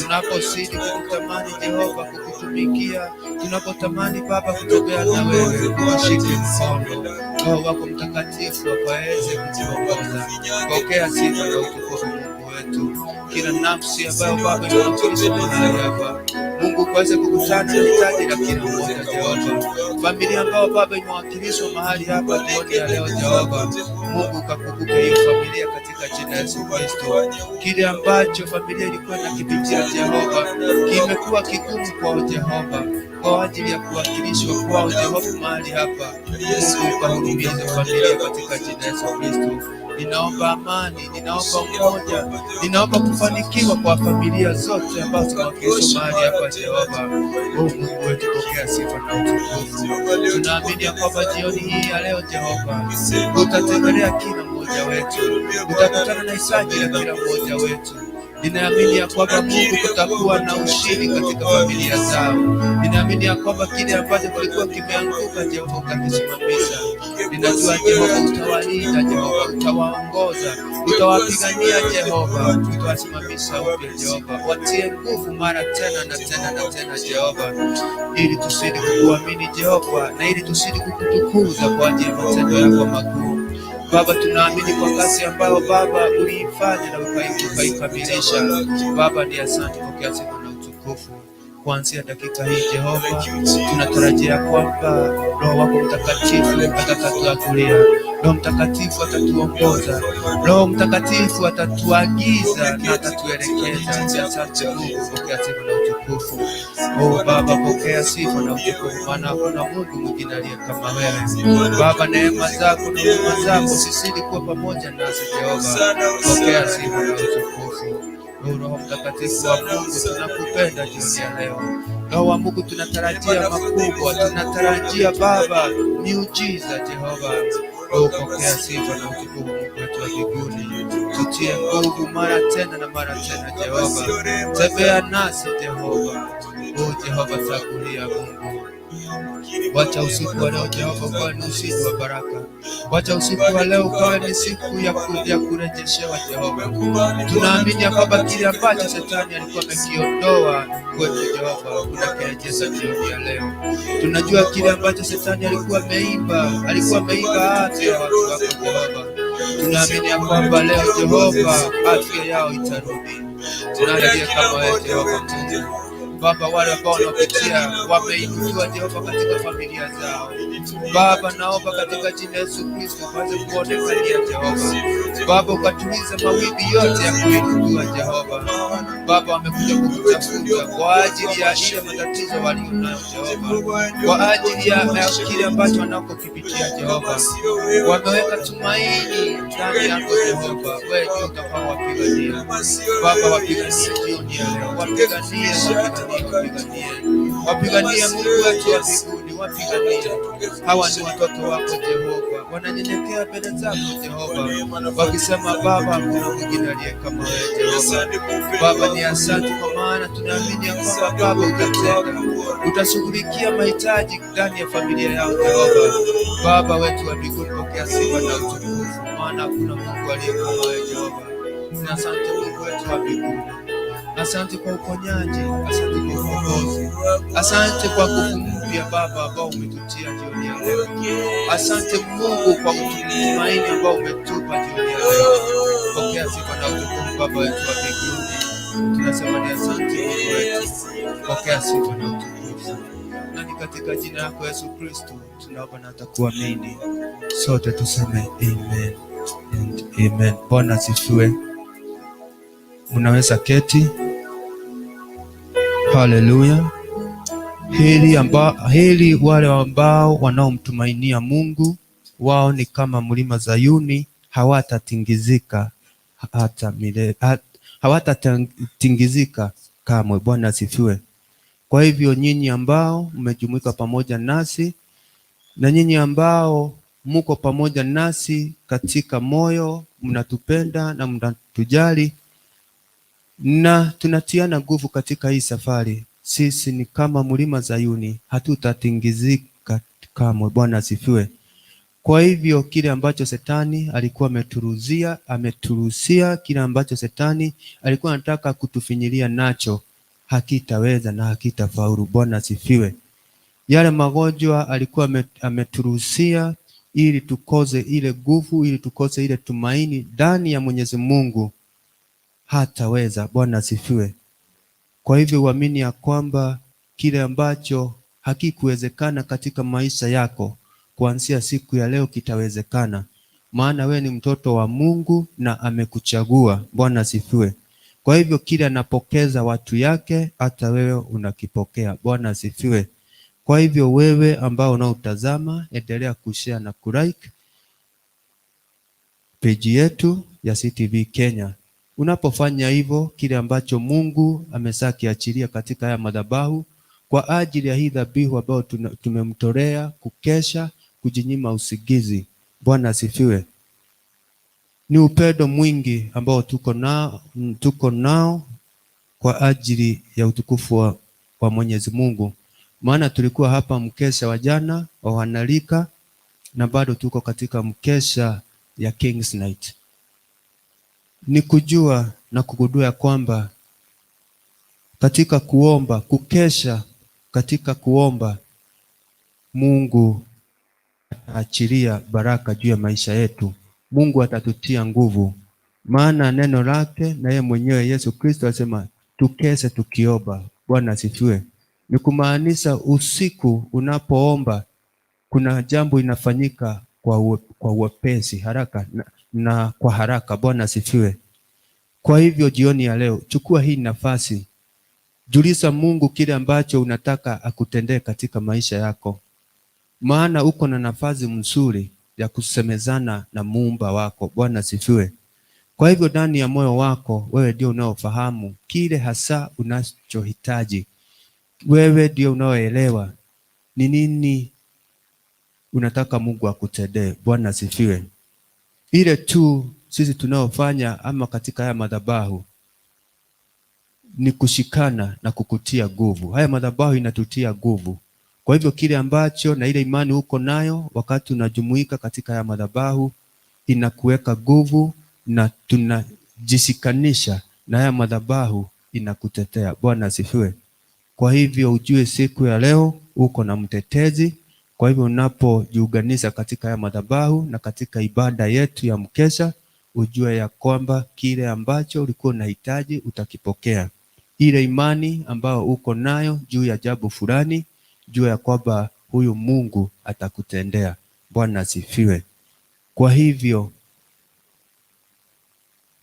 Tunapozidi kukutamani Jehova, kukutumikia, tunapotamani Baba kutembea na wewe, tushike mkono. Roho wako Mtakatifu akaweze kutuongoza. Pokea sifa na utukufu Mungu wetu. Kila nafsi ambayo Baba imewakilishwa mahali hapa, Mungu ukaweze kukutana na hitaji la kila mmoja Jehova. Familia ambayo Baba imewakilishwa mahali hapa jioni ya leo Jehova, Mungu ukakumbuke hiyo familia katika jina la Yesu Kristo. Kile ambacho familia ilikuwa inakipitia Jehova kimekuwa kigumu kwao Jehova, kwa ajili ya kuwakilishwa kwao Jehova mahali hapa. Mungu ukahurumie hizo familia katika jina la Yesu Kristo. Ninaomba amani, ninaomba umoja, ninaomba kufanikiwa kwa familia zote ambazo zimewakilishwa mahali hapa Jehova. O Mungu wetu, pokea sifa na utukufu. Tunaamini ya kwamba jioni hii ya leo Jehova utatembelea kila mmoja wetu, utakutana na hitaji la kila mmoja wetu. Ninaamini ya kwamba Mungu kutakuwa na ushindi katika familia zao. Ninaamini ya kwamba kile ambacho kilikuwa kimeanguka Jehova utakisimamisha. Ninajua Jehova utawalinda, Jehova utawaongoza, utawapigania Jehova, utawasimamisha upya Jehova, watie nguvu mara tena na tena na tena Jehova, ili tuzidi kukuamini Jehova, na ili tuzidi kukutukuza kwa ajili ya matendo yako makuu. Baba, tunaamini kwa kazi ambayo Baba uliifanya na ukaikamilisha. Baba, ni asante, pokea sifa na utukufu. Kuanzia dakika hii Jehova, tunatarajia kwamba Roho wako Mtakatifu atatuakulia, Roho Mtakatifu atatuongoza, Roho Mtakatifu atatuagiza na atatuelekeza. Ni asante Mungu, pokea sifa na utukufu. O Baba, pokea sifa na utukufu, maana hakuna Mungu mwingine aliye kama wewe. Baba, neema zako na huruma zako zizidi kuwa pamoja nasi Jehova, pokea sifa na utukufu. O Roho Mtakatifu wa Mungu, tunakupenda jioni ya leo. Roho wa Mungu, tunatarajia makubwa, tunatarajia Baba miujiza Jehova. O, pokea sifa na utukufu Mungu wetu wa mbinguni, tutie nguvu mara tena na mara tena Jehova, tembea nasi Jehova. O Jehova, tangulia Mungu. Wacha usiku wa leo Jehova ukawe ni usiku wa baraka. Wacha usiku wa leo ukawe ni siku ya kurejeshewa Jehova. Tunaamini ya kwamba kile ambacho shetani alikuwa amekiondoa kwetu Jehova, unakirejesha jioni ya leo. Tunajua kile ambacho shetani alikuwa ameiba, alikuwa ameiba afya ya watu wako Jehova. Tunaamini ya kwamba leo Jehova afya yao itarudi. Tunalia kama wewe Jehova Mungu. Baba, wale ambao wanapitia wameinuliwa Jehova katika familia zao Baba, naomba katika jina la Yesu Kristo ukaanze kuonekania Jehova. Baba, ukatuliza mawimbi yote ya kuinuliwa Jehova. Baba, wamekuja kukutafuta kwa ajili ya ile matatizo walionayo Jehova, kwa ajili ya kile ambacho wanakokipitia Jehova. Wameweka tumaini ndani yako Jehova, wewe ndio utakao wapigania Baba, wapiganie jioni ya leo, wapiganie, wapiganie, wapiganie, wapiganie Mungu wetu wa mbinguni, wapiganie. Hawa ni watoto wako Jehova, wananyenyekea mbele zako Jehova, wakisema Baba, hakuna mwingine aliye kama wewe Jehova. Baba, ni asante kwa maana tunaamini ya kwamba Baba utatenda, utashughulikia mahitaji ndani ya familia yao Jehova. Baba wetu wa mbinguni, pokea sifa na utukufu, maana hakuna Mungu aliye kama wewe Jehova. Ni asante Mungu wetu wa mbinguni, asante kwa uponyaji, asante kwa ukombozi, asante kwa nguvu mpya Baba ambao umetutia jioni ya leo. Asante Mungu kwa kutumaini ambao umetupa jioni ya leo. Pokea sifa na utukufu Baba wetu wa mbinguni, tunasema ni asante Mungu wetu, pokea sifa na utukufu, na ni katika jina lako Yesu Kristo tunaomba na kuamini, sote tuseme amen and amen. Bwana asifiwe. Mnaweza keti. Haleluya. Heri wale ambao wanaomtumainia Mungu, wao ni kama mlima Zayuni, hawatatingizika hata milele, hawatatingizika kamwe. Bwana asifiwe. Kwa hivyo nyinyi ambao mmejumuika pamoja nasi na nyinyi ambao muko pamoja nasi katika moyo, mnatupenda na mnatujali na tunatiana nguvu katika hii safari. Sisi ni kama mlima Zayuni, hatutatingizika kamwe. Bwana asifiwe. Kwa hivyo kile ambacho shetani alikuwa ameturuzia, ameturusia, kile ambacho shetani alikuwa anataka kutufinyilia nacho hakitaweza na hakitafaulu. Bwana asifiwe. Yale magonjwa alikuwa ameturuhusia ili tukose ile nguvu, ili tukose ile tumaini ndani ya Mwenyezi Mungu, hataweza. Bwana asifiwe. Kwa hivyo uamini ya kwamba kile ambacho hakikuwezekana katika maisha yako kuanzia siku ya leo kitawezekana, maana wewe ni mtoto wa Mungu na amekuchagua. Bwana asifiwe. Kwa hivyo kile anapokeza watu yake, hata wewe unakipokea. Bwana asifiwe. Kwa hivyo wewe ambao unaotazama, endelea kushare na kulike page yetu ya CTV Kenya. Unapofanya hivyo, kile ambacho Mungu ameshakiachilia katika haya madhabahu kwa ajili ya hii dhabihu ambayo tumemtolea kukesha, kujinyima usingizi. Bwana asifiwe. Ni upendo mwingi ambao tuko nao kwa ajili ya utukufu wa Mwenyezi Mungu. Maana tulikuwa hapa mkesha wa jana wa wanarika na bado tuko katika mkesha ya King's Night. Ni kujua na kugundua kwamba katika kuomba, kukesha katika kuomba, Mungu ataachilia baraka juu ya maisha yetu. Mungu atatutia nguvu, maana neno lake na yeye mwenyewe Yesu Kristo alisema tukeshe tukiomba. Bwana asifiwe. Ni kumaanisha usiku unapoomba kuna jambo inafanyika kwa uwepesi haraka na kwa haraka. Bwana asifiwe. Kwa hivyo jioni ya leo chukua hii nafasi, julisha Mungu kile ambacho unataka akutendee katika maisha yako, maana uko na nafasi mzuri ya kusemezana na muumba wako. Bwana asifiwe. Kwa hivyo ndani ya moyo wako wewe ndio unaofahamu kile hasa unachohitaji. Wewe ndio unaoelewa ni nini unataka Mungu akutendee. Bwana asifiwe. Ile tu sisi tunaofanya ama katika haya madhabahu ni kushikana na kukutia nguvu. Haya madhabahu inatutia nguvu. Kwa hivyo kile ambacho na ile imani uko nayo wakati unajumuika katika haya madhabahu inakuweka nguvu na tunajishikanisha na haya madhabahu inakutetea. Bwana asifiwe. Kwa hivyo ujue siku ya leo uko na mtetezi. Kwa hivyo unapojiunganisha katika haya madhabahu na katika ibada yetu ya mkesha, ujue ya kwamba kile ambacho ulikuwa unahitaji utakipokea. Ile imani ambayo uko nayo juu ya jambo fulani, jua ya kwamba huyu Mungu atakutendea. Bwana asifiwe. Kwa hivyo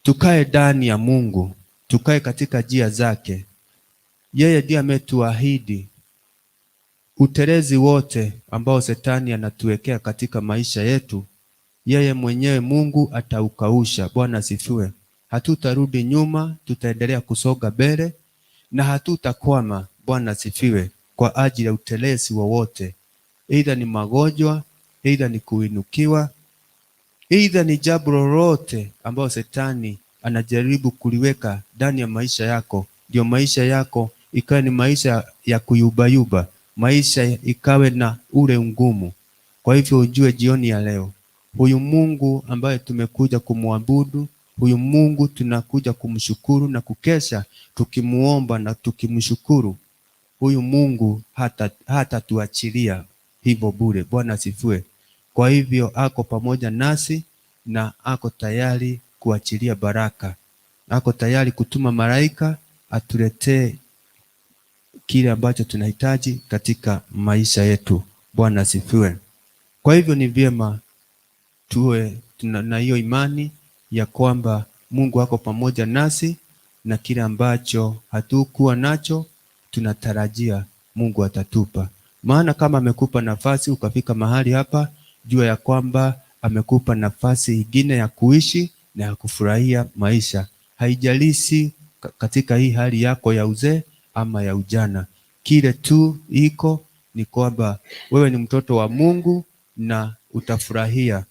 tukae ndani ya Mungu, Tukae katika njia zake. Yeye ndiye ametuahidi utelezi wote ambao shetani anatuwekea katika maisha yetu, yeye mwenyewe Mungu ataukausha. Bwana asifiwe. Hatutarudi nyuma, tutaendelea kusonga mbele na hatutakwama. Bwana asifiwe, kwa ajili ya utelezi wowote, aidha ni magonjwa, aidha ni kuinukiwa, aidha ni jambo lolote ambayo shetani anajaribu kuliweka ndani ya maisha yako, ndio maisha yako ikawe ni maisha ya kuyubayuba, maisha ikawe na ule ungumu. Kwa hivyo ujue jioni ya leo, huyu Mungu ambaye tumekuja kumwabudu, huyu Mungu tunakuja kumshukuru na kukesha tukimuomba na tukimshukuru, huyu Mungu hatatuachilia hivyo bure. Bwana asifiwe. Kwa hivyo ako pamoja nasi na ako tayari kuachilia baraka, ako tayari kutuma malaika atuletee kile ambacho tunahitaji katika maisha yetu. Bwana asifiwe. Kwa hivyo ni vyema tuwe na hiyo imani ya kwamba Mungu ako pamoja nasi na kile ambacho hatukuwa nacho tunatarajia Mungu atatupa. Maana kama amekupa nafasi ukafika mahali hapa, jua ya kwamba amekupa nafasi ingine ya kuishi na ya kufurahia maisha. Haijalishi katika hii hali yako ya uzee ama ya ujana, kile tu iko ni kwamba wewe ni mtoto wa Mungu na utafurahia,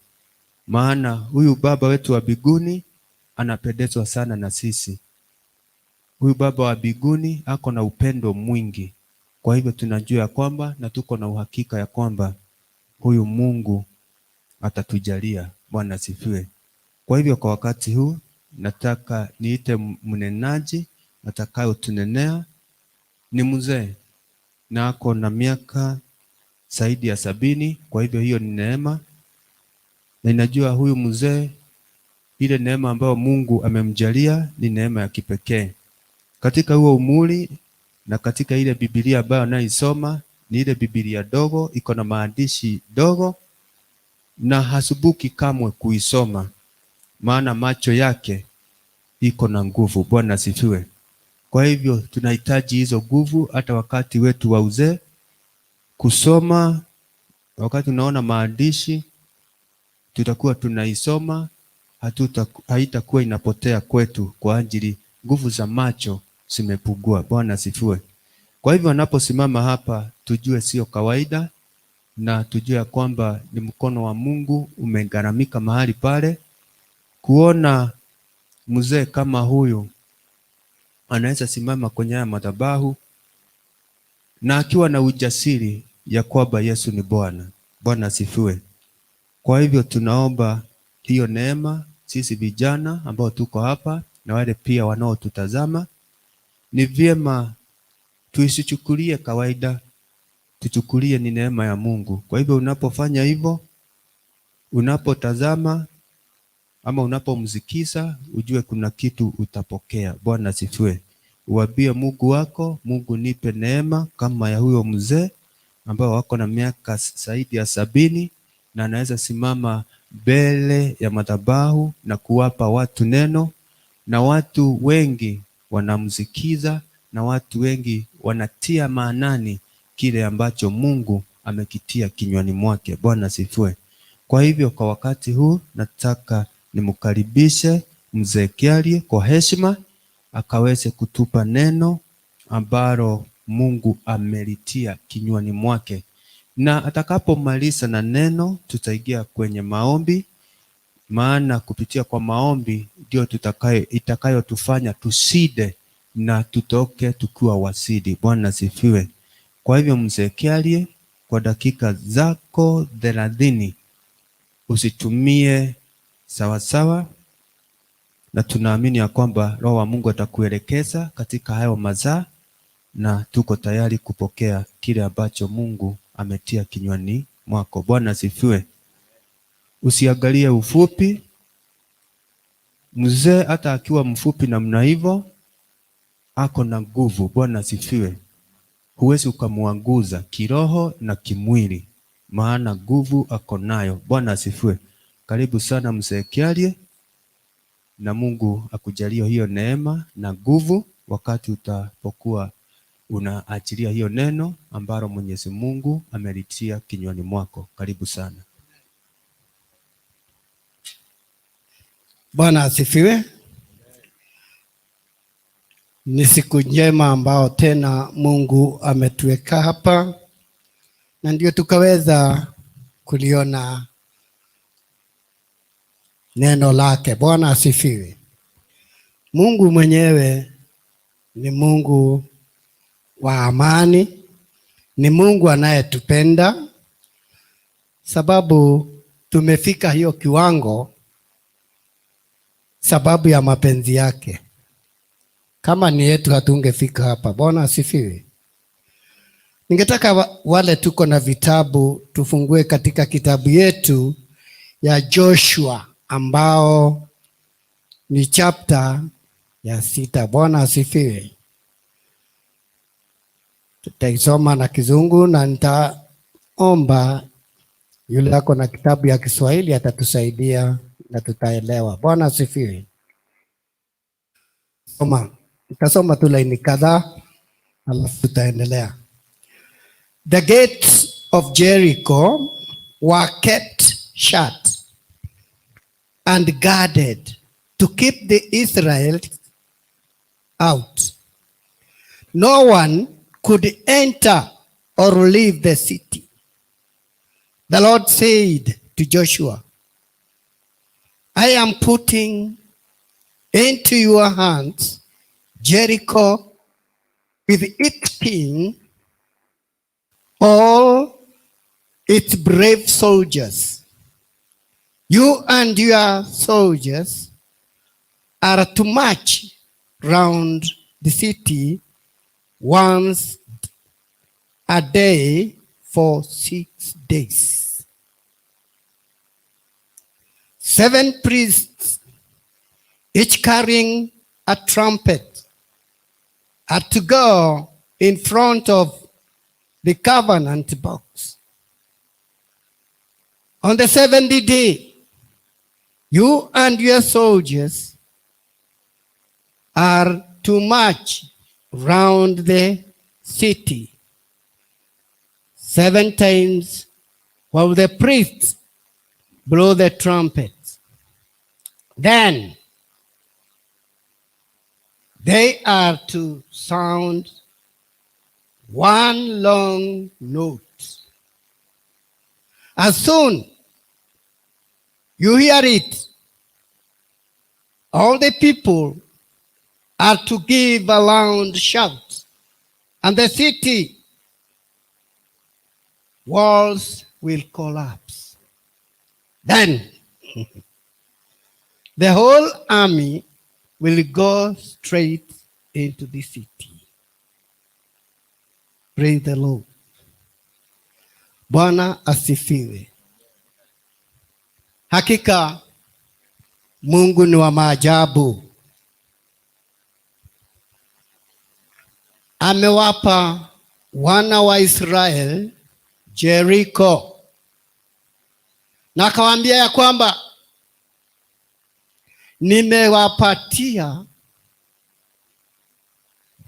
maana huyu Baba wetu wa mbinguni anapendezwa sana na sisi. Huyu Baba wa mbinguni ako na upendo mwingi. Kwa hivyo tunajua ya kwamba na tuko na uhakika ya kwamba huyu Mungu atatujalia. Bwana asifiwe. Kwa hivyo kwa wakati huu nataka niite mnenaji atakayotunenea. Ni mzee na ako na miaka zaidi ya 70. Kwa hivyo hiyo ni neema, na ninajua huyu mzee, ile neema ambayo Mungu amemjalia ni neema ya kipekee katika huo umri na katika ile Biblia ambayo anaisoma ni ile Biblia dogo, iko na maandishi dogo, na hasubuki kamwe kuisoma, maana macho yake iko na nguvu. Bwana asifiwe. Kwa hivyo tunahitaji hizo nguvu hata wakati wetu wa uzee kusoma. Wakati unaona maandishi tutakuwa tunaisoma, haitakuwa inapotea kwetu kwa ajili nguvu za macho zimepungua. Bwana asifiwe. Kwa hivyo anaposimama hapa tujue sio kawaida, na tujue ya kwamba ni mkono wa Mungu umegharamika mahali pale. Kuona mzee kama huyu anaweza simama kwenye haya madhabahu na akiwa na ujasiri ya kwamba Yesu ni Bwana. Bwana asifiwe. Kwa hivyo tunaomba hiyo neema sisi vijana ambao tuko hapa na wale pia wanaotutazama, ni vyema tuisichukulie kawaida, tuchukulie ni neema ya Mungu. Kwa hivyo unapofanya hivyo, unapotazama ama unapomsikiza, ujue kuna kitu utapokea. Bwana asifiwe. Uambie Mungu wako, Mungu nipe neema kama ya huyo mzee ambao wako na miaka zaidi ya 70 na anaweza simama mbele ya madhabahu na kuwapa watu neno, na watu wengi wanamsikiza na watu wengi wanatia maanani kile ambacho Mungu amekitia kinywani mwake. Bwana asifiwe. Kwa hivyo kwa wakati huu nataka nimkaribishe mzee Kiarie kwa heshima akaweze kutupa neno ambalo Mungu amelitia kinywani mwake, na atakapomaliza na neno tutaingia kwenye maombi, maana kupitia kwa maombi ndio itakayotufanya tuside na tutoke tukiwa wasidi. Bwana asifiwe. Kwa hivyo mzee Kiarie, kwa dakika zako 30 usitumie sawasawa, na tunaamini ya kwamba Roho wa Mungu atakuelekeza katika hayo mazaa, na tuko tayari kupokea kile ambacho Mungu ametia kinywani mwako. Bwana asifiwe. Usiangalie ufupi. Mzee hata akiwa mfupi namna hivyo ako na nguvu. Bwana asifiwe. Huwezi ukamwanguza kiroho na kimwili, maana nguvu ako nayo. Bwana asifiwe. Karibu sana mzee Kiarie, Na Mungu akujalie hiyo neema na nguvu wakati utapokuwa unaachilia hiyo neno ambalo Mwenyezi Mungu amelitia kinywani mwako. Karibu sana. Bwana asifiwe. Ni siku njema ambao tena Mungu ametuweka hapa na ndio tukaweza kuliona neno lake. Bwana asifiwe. Mungu mwenyewe ni Mungu wa amani, ni Mungu anayetupenda, sababu tumefika hiyo kiwango sababu ya mapenzi yake. Kama ni yetu hatungefika hapa. Bwana asifiwe. Ningetaka wale tuko na vitabu tufungue katika kitabu yetu ya Joshua ambao ni chapter ya 6. Bwana asifiwe. Tutaisoma na Kizungu na nitaomba yule ako na kitabu ya Kiswahili atatusaidia na tutaelewa. Bwana asifiwe. Soma. Nitasoma tu laini kadhaa alafu tutaendelea. The gates of Jericho were kept shut and guarded to keep the Israelites out. No one could enter or leave the city. The Lord said to Joshua, I am putting into your hands Jericho with its king, all its brave soldiers. You and your soldiers are to march round the city once a day for 6 days. 7 priests, each carrying a trumpet, are to go in front of the covenant box. On the 7th day, you and your soldiers are to march round the city 7 times while the priests blow the trumpets. Then they are to sound one long note. As soon you hear it, all the people are to give a loud shout, and the city walls will collapse. Then the whole army will go straight into the city. Praise the Lord. Bwana asifiwe. Hakika Mungu ni wa maajabu. Amewapa wana wa Israel Jericho, na akawaambia ya kwamba nimewapatia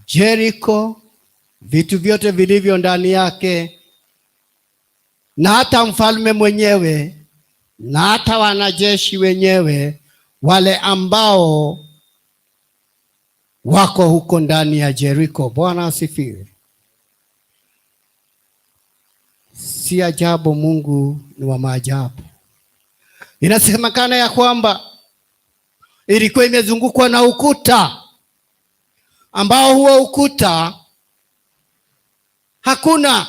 Jericho, vitu vyote vilivyo ndani yake, na hata mfalme mwenyewe, na hata wanajeshi wenyewe, wale ambao wako huko ndani ya Jericho. Bwana asifiwe. Si ajabu Mungu ni wa maajabu. Inasemekana ya kwamba ilikuwa imezungukwa na ukuta, ambao huo ukuta hakuna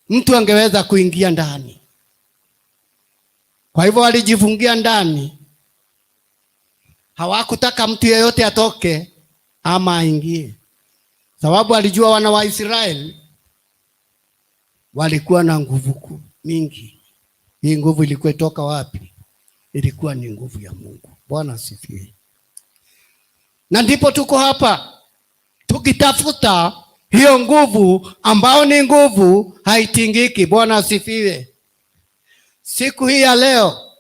mtu angeweza kuingia ndani. Kwa hivyo walijifungia ndani, hawakutaka mtu yeyote atoke ama aingie, sababu alijua wana wa Israeli walikuwa na nguvu mingi. Hii nguvu ilikuwa itoka wapi? Ilikuwa ni nguvu ya Mungu. Bwana asifiwe. Na ndipo tuko hapa tukitafuta hiyo nguvu ambao ni nguvu haitingiki. Bwana asifiwe. Siku hii ya leo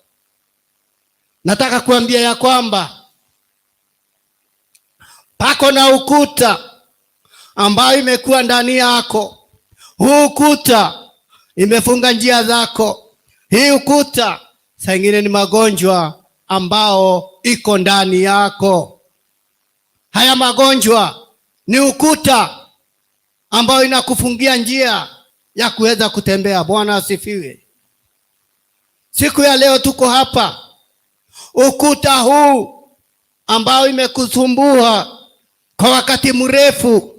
Nataka kuambia ya kwamba pako na ukuta ambayo imekuwa ndani yako. Huu ukuta imefunga njia zako. Hii ukuta saa ingine ni magonjwa ambao iko ndani yako. Haya magonjwa ni ukuta ambao inakufungia njia ya kuweza kutembea. Bwana asifiwe. Siku ya leo tuko hapa, ukuta huu ambao imekusumbua kwa wakati mrefu,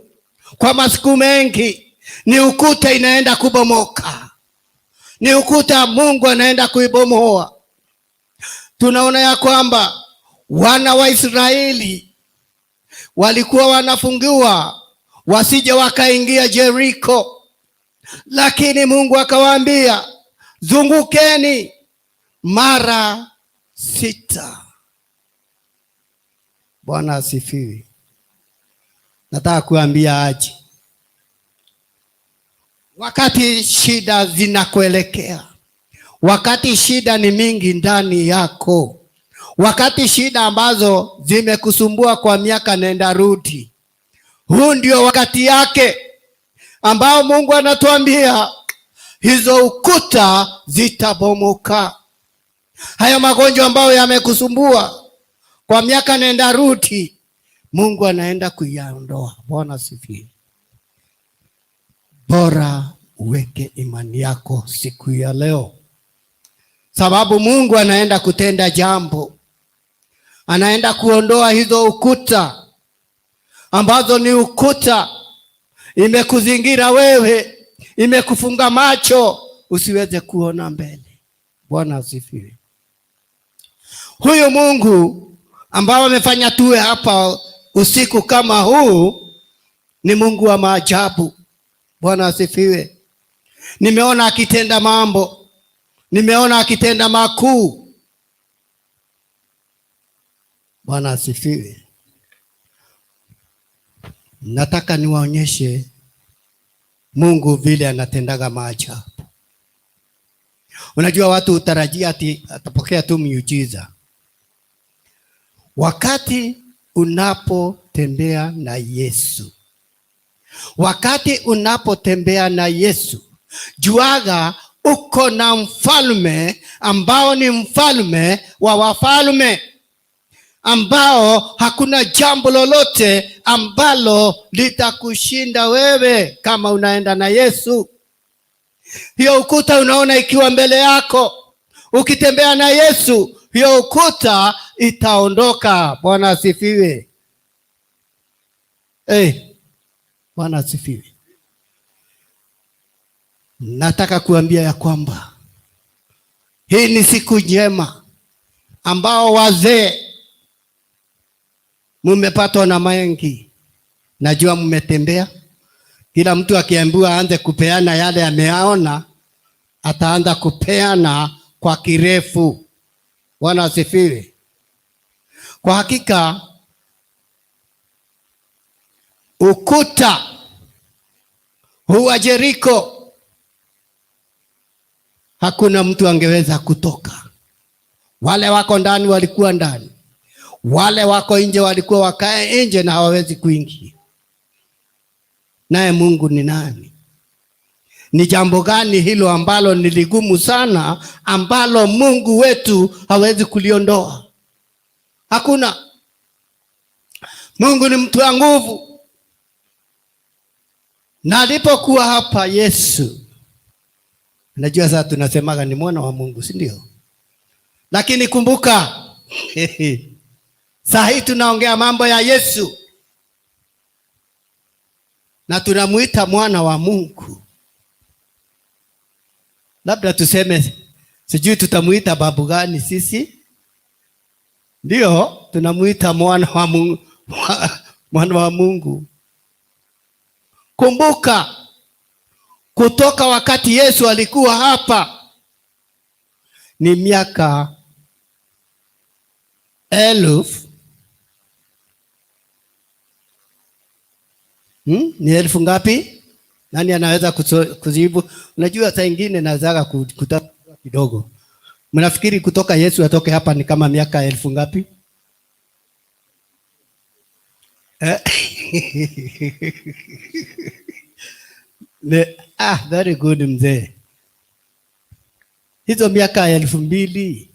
kwa masiku mengi, ni ukuta inaenda kubomoka, ni ukuta Mungu anaenda kuibomoa. Tunaona ya kwamba wana wa Israeli walikuwa wanafungiwa wasije wakaingia Jeriko, lakini Mungu akawaambia zungukeni mara 6. Bwana asifiwe. Nataka kuambia aje, wakati shida zinakuelekea, wakati shida ni mingi ndani yako, wakati shida ambazo zimekusumbua kwa miaka nenda rudi, huu ndio wakati yake ambao Mungu anatuambia hizo ukuta zitabomoka. Hayo magonjwa ambayo yamekusumbua kwa miaka nenda rudi, Mungu anaenda kuyaondoa. Bwana asifiwe. Bora uweke imani yako siku ya leo, sababu Mungu anaenda kutenda jambo. Anaenda kuondoa hizo ukuta ambazo ni ukuta imekuzingira wewe, imekufunga macho usiweze kuona mbele. Bwana asifiwe. Huyu Mungu ambao amefanya tuwe hapa usiku kama huu ni Mungu wa maajabu. Bwana asifiwe. Nimeona akitenda mambo, nimeona akitenda makuu. Bwana asifiwe. Nataka niwaonyeshe Mungu vile anatendaga maajabu. Unajua watu hutarajia ati atapokea tu miujiza. Wakati unapotembea na Yesu, wakati unapotembea na Yesu, juaga uko na mfalme ambao ni mfalme wa wafalme, ambao hakuna jambo lolote ambalo litakushinda wewe kama unaenda na Yesu. Hiyo ukuta unaona ikiwa mbele yako, ukitembea na Yesu, hiyo ukuta itaondoka. Bwana asifiwe. Bwana asifiwe. Nataka kuambia ya kwamba hii ni siku njema ambao wazee mumepatwa na mengi. Najua mmetembea. Kila mtu akiambiwa aanze kupeana yale ameaona, ataanza kupeana kwa kirefu. Bwana asifiwe. Kwa hakika ukuta huu wa Jeriko hakuna mtu angeweza kutoka. Wale wako ndani walikuwa ndani, wale wako nje walikuwa wakae nje na hawawezi kuingia. Naye Mungu ni nani? Ni jambo gani hilo ambalo ni ligumu sana, ambalo Mungu wetu hawezi kuliondoa? Hakuna. Mungu ni mtu wa nguvu. Na alipokuwa hapa Yesu, najua sasa tunasemaga ni mwana wa Mungu, si ndio? Lakini kumbuka, saa hii tunaongea mambo ya Yesu na tunamuita mwana wa Mungu. Labda tuseme sijui tutamuita babu gani sisi? Ndio, tunamuita mwana wa Mungu, mwana wa Mungu. Kumbuka, kutoka wakati Yesu alikuwa hapa ni miaka 1000. Ni 1000 ngapi? Nani anaweza kujibu? Unajua saa nyingine nawezaga kutafuta kidogo. Mnafikiri kutoka Yesu atoke hapa ni kama miaka elfu ngapi? Eh? Very good mzee. Hizo miaka 2020,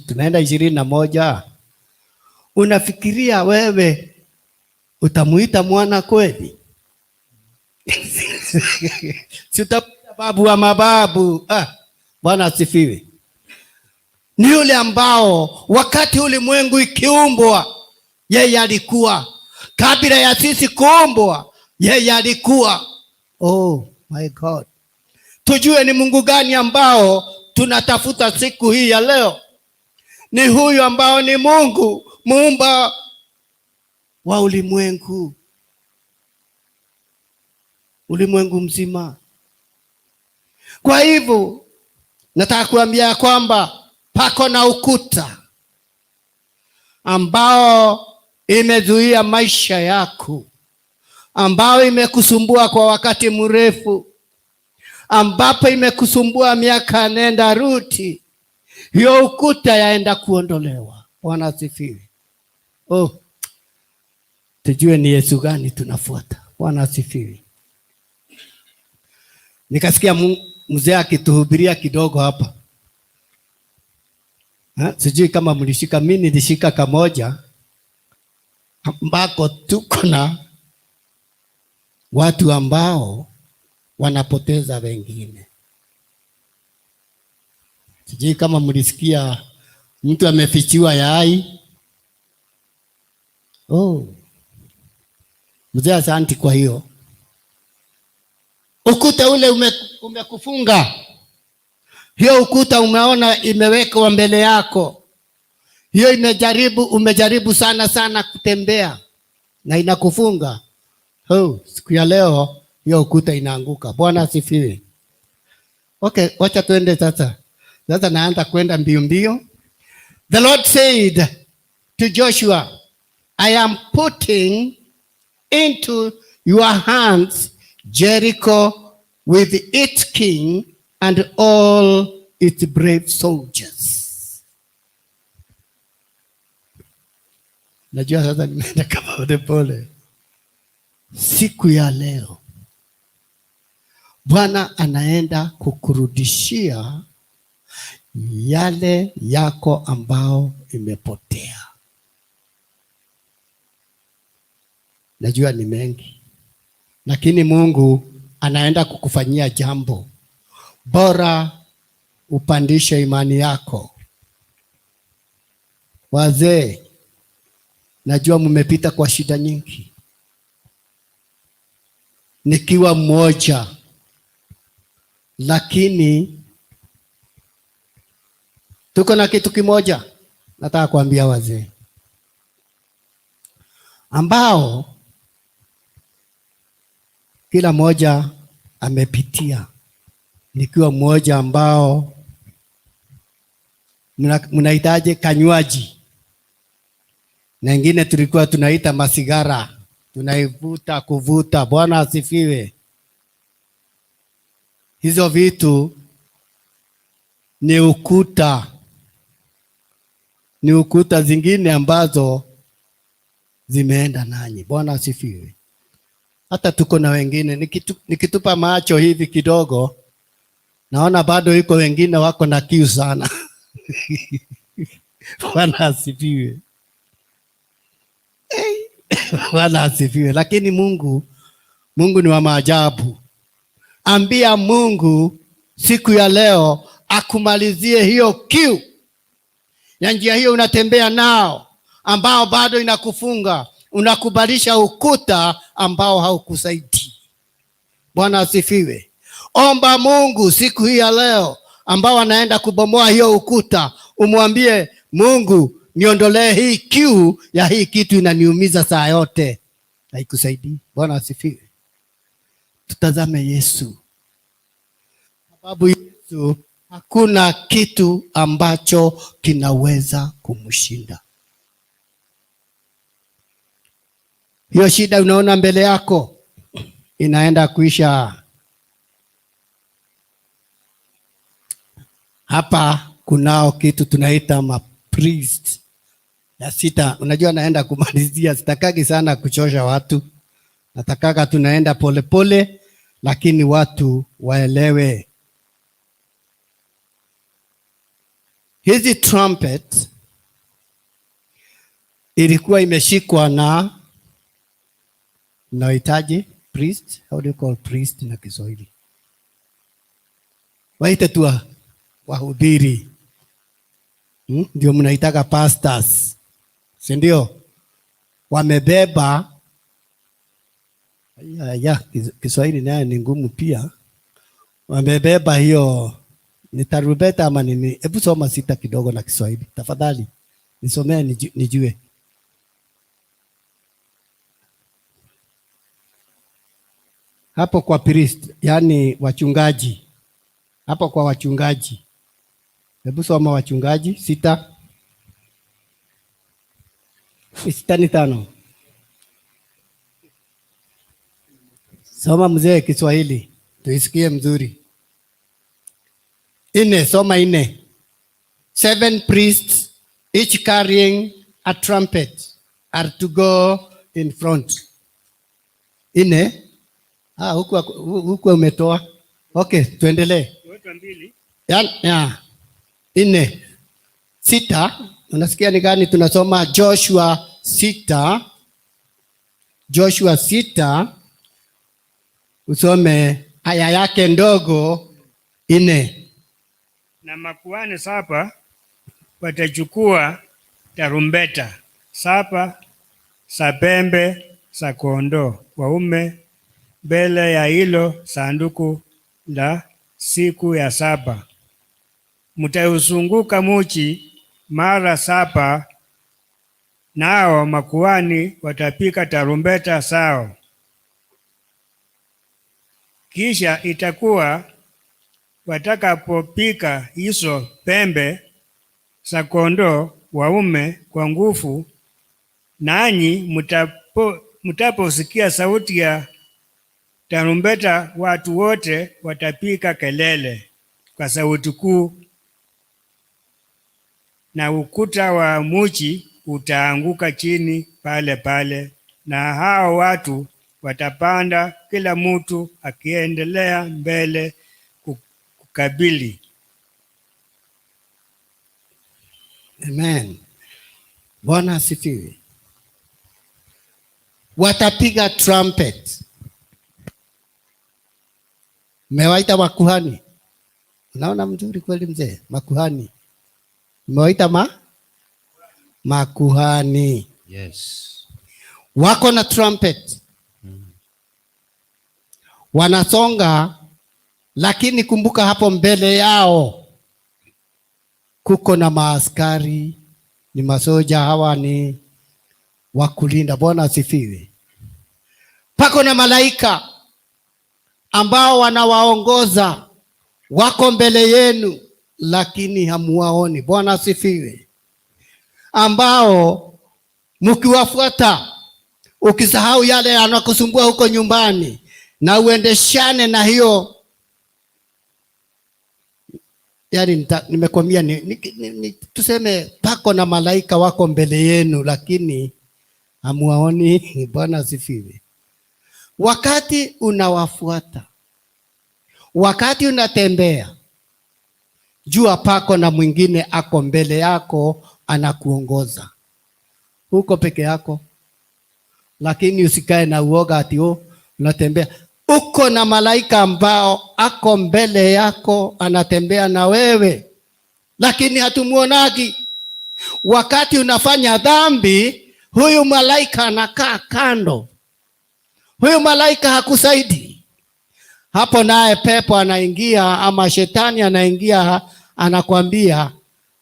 tunaenda 21. Unafikiria wewe utamuita mwana kweli? Si utamuita babu wa mababu. Bwana asifiwe. Ni yule ambao wakati ulimwengu ikiumbwa yeye alikuwa. Kabla ya sisi kuumbwa yeye alikuwa. Oh my God. Tujue ni Mungu gani ambao tunatafuta siku hii ya leo. Ni huyu ambao ni Mungu muumba wa ulimwengu. Ulimwengu mzima. Kwa hivyo nataka kuambia kwamba pako na ukuta ambao imezuia maisha yako, ambao imekusumbua kwa wakati mrefu, ambapo imekusumbua miaka nenda ruti. Hiyo ukuta yaenda kuondolewa. Bwana asifiwe. Oh, tujue ni Yesu gani tunafuata. Bwana asifiwe. Nikasikia mzee akituhubiria kidogo hapa. Sijui kama mlishika, mimi nilishika kamoja ambako tuko na watu ambao wanapoteza wengine. Sijui kama mlisikia mtu amefichiwa yai. Oh. Mzee asante kwa hiyo. Ukuta ule umekufunga. Hiyo ukuta umeona imewekwa mbele yako. Hiyo umejaribu sana sana kutembea na inakufunga. Oh, siku ya leo hiyo ukuta inaanguka. Bwana asifiwe. Okay, wacha tuende sasa. Sasa naanza kwenda mbio mbio. The Lord said to Joshua, I am putting into your hands Jericho with its king and all its brave soldiers. Najua sasa nimeenda kama pole pole. Siku ya leo Bwana anaenda kukurudishia yale yako ambao imepotea. Najua ni mengi, lakini Mungu anaenda kukufanyia jambo. Bora upandishe imani yako. Wazee, najua mmepita kwa shida nyingi. Nikiwa mmoja, lakini tuko na kitu kimoja nataka kuambia wazee ambao kila mmoja amepitia. Nikiwa mmoja ambao mnahitaji kanywaji, na wengine tulikuwa tunaita masigara, tunaivuta kuvuta. Bwana asifiwe. Hizo vitu ni ukuta, ni ukuta zingine ambazo zimeenda nanyi. Bwana asifiwe. Hata tuko na wengine, nikitupa macho hivi kidogo, naona bado iko wengine wako na kiu sana. Bwana asifiwe. Hey. Bwana asifiwe. Lakini Mungu ni wa maajabu. Ambia Mungu siku ya leo akumalizie hiyo kiu ya njia hiyo unatembea nao, ambao bado inakufunga, unakubalisha ukuta ambao haukusaidii. Bwana asifiwe. Omba Mungu siku hii ya leo ambao anaenda kubomoa hiyo ukuta, umwambie Mungu, niondolee hii kiu ya hii kitu inaniumiza saa yote, haikusaidii. Bwana asifiwe. Tutazame Yesu, sababu Yesu hakuna kitu ambacho kinaweza kumshinda. Hiyo shida unaona mbele yako inaenda kuisha. Hapa kunao kitu tunaita ma priest ya sita. Unajua naenda kumalizia, sitakagi sana kuchosha watu, natakaga tunaenda polepole pole, lakini watu waelewe. Hizi trumpet ilikuwa imeshikwa na nahitaji priest, how do you call priest na Kiswahili? Waite tu wahubiri. Ndio mnaitaka pastors, si ndio? Wamebeba ya Kiswahili naye ni ngumu pia. Wamebeba hiyo ni tarumbeta ama nini? Hebu soma sita kidogo na Kiswahili tafadhali, nisomee nijue. Hapo kwa priest, yani wachungaji. Hapo kwa wachungaji. Hebu soma wachungaji 6. 6 ni 5. Soma mzee Kiswahili tuisikie mzuri. 4, soma 4. 7 priests each carrying a trumpet are to go in front. 4. Ah, huku umetoa. Okay, tuendelee. Ya. 4. 6. Unasikia ni gani tunasoma? Joshua 6. Joshua 6. Usome aya yake ndogo 4. Na makuhani 7 watachukua tarumbeta 7 za pembe za kondoo waume mbele ya hilo sanduku la siku ya 7. Mtauzunguka mji mara 7, nao makuhani watapika tarumbeta zao. Kisha itakuwa watakapopika hizo pembe za kondoo waume kwa nguvu, nanyi mtaposikia sauti ya tarumbeta, watu wote watapika kelele kwa sauti kuu, na ukuta wa mji utaanguka chini pale pale, na hao watu watapanda, kila mtu akiendelea mbele kukabili. Amen. Bwana asifiwe. Watapiga trumpet. Mmewaita makuhani. Unaona mzuri kweli mzee, makuhani. Mmewaita makuhani. Yes. Wako na trumpet. Wanasonga, lakini kumbuka hapo mbele yao kuko na maaskari, ni masoja, hawa ni wakulinda. Bwana asifiwe. Pako na malaika ambao wanawaongoza, wako mbele yenu lakini hamuwaoni. Bwana asifiwe. Ambao mkiwafuata, ukisahau yale yanakusumbua huko nyumbani na uendeshane na hiyo, yani nimekwambia tuseme pako na malaika wako mbele yenu lakini hamuwaoni. Bwana asifiwe. Wakati unawafuata, wakati unatembea, jua pako na mwingine ako mbele yako anakuongoza. Huko peke yako, lakini usikae na uoga ati oh, unatembea. Uko na malaika ambao ako mbele yako anatembea na wewe, lakini hatumuonagi. Wakati unafanya dhambi, huyu malaika anakaa kando. Huyu malaika hakusaidi. Hapo naye pepo anaingia ama shetani anaingia, anakuambia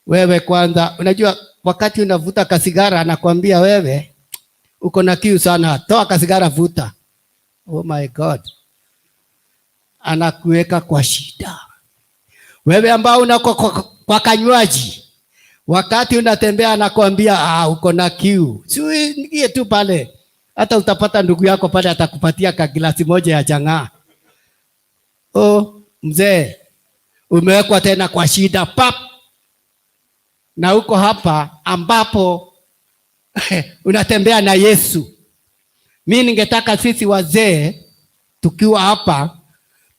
wewe kwanza. Unajua wakati unavuta kasigara anakuambia wewe uko na kiu sana, toa kasigara vuta. Oh my God. Anakuweka kwa shida. Wewe ambao unako kwa kanywaji, wakati unatembea anakuambia uko na kiu, si uingie tu pale. Hata utapata ndugu yako pale atakupatia kaglasi moja ya chang'aa. Oh, mzee, Umewekwa tena kwa shida pap, na uko hapa ambapo unatembea na Yesu. Mi ningetaka sisi wazee tukiwa hapa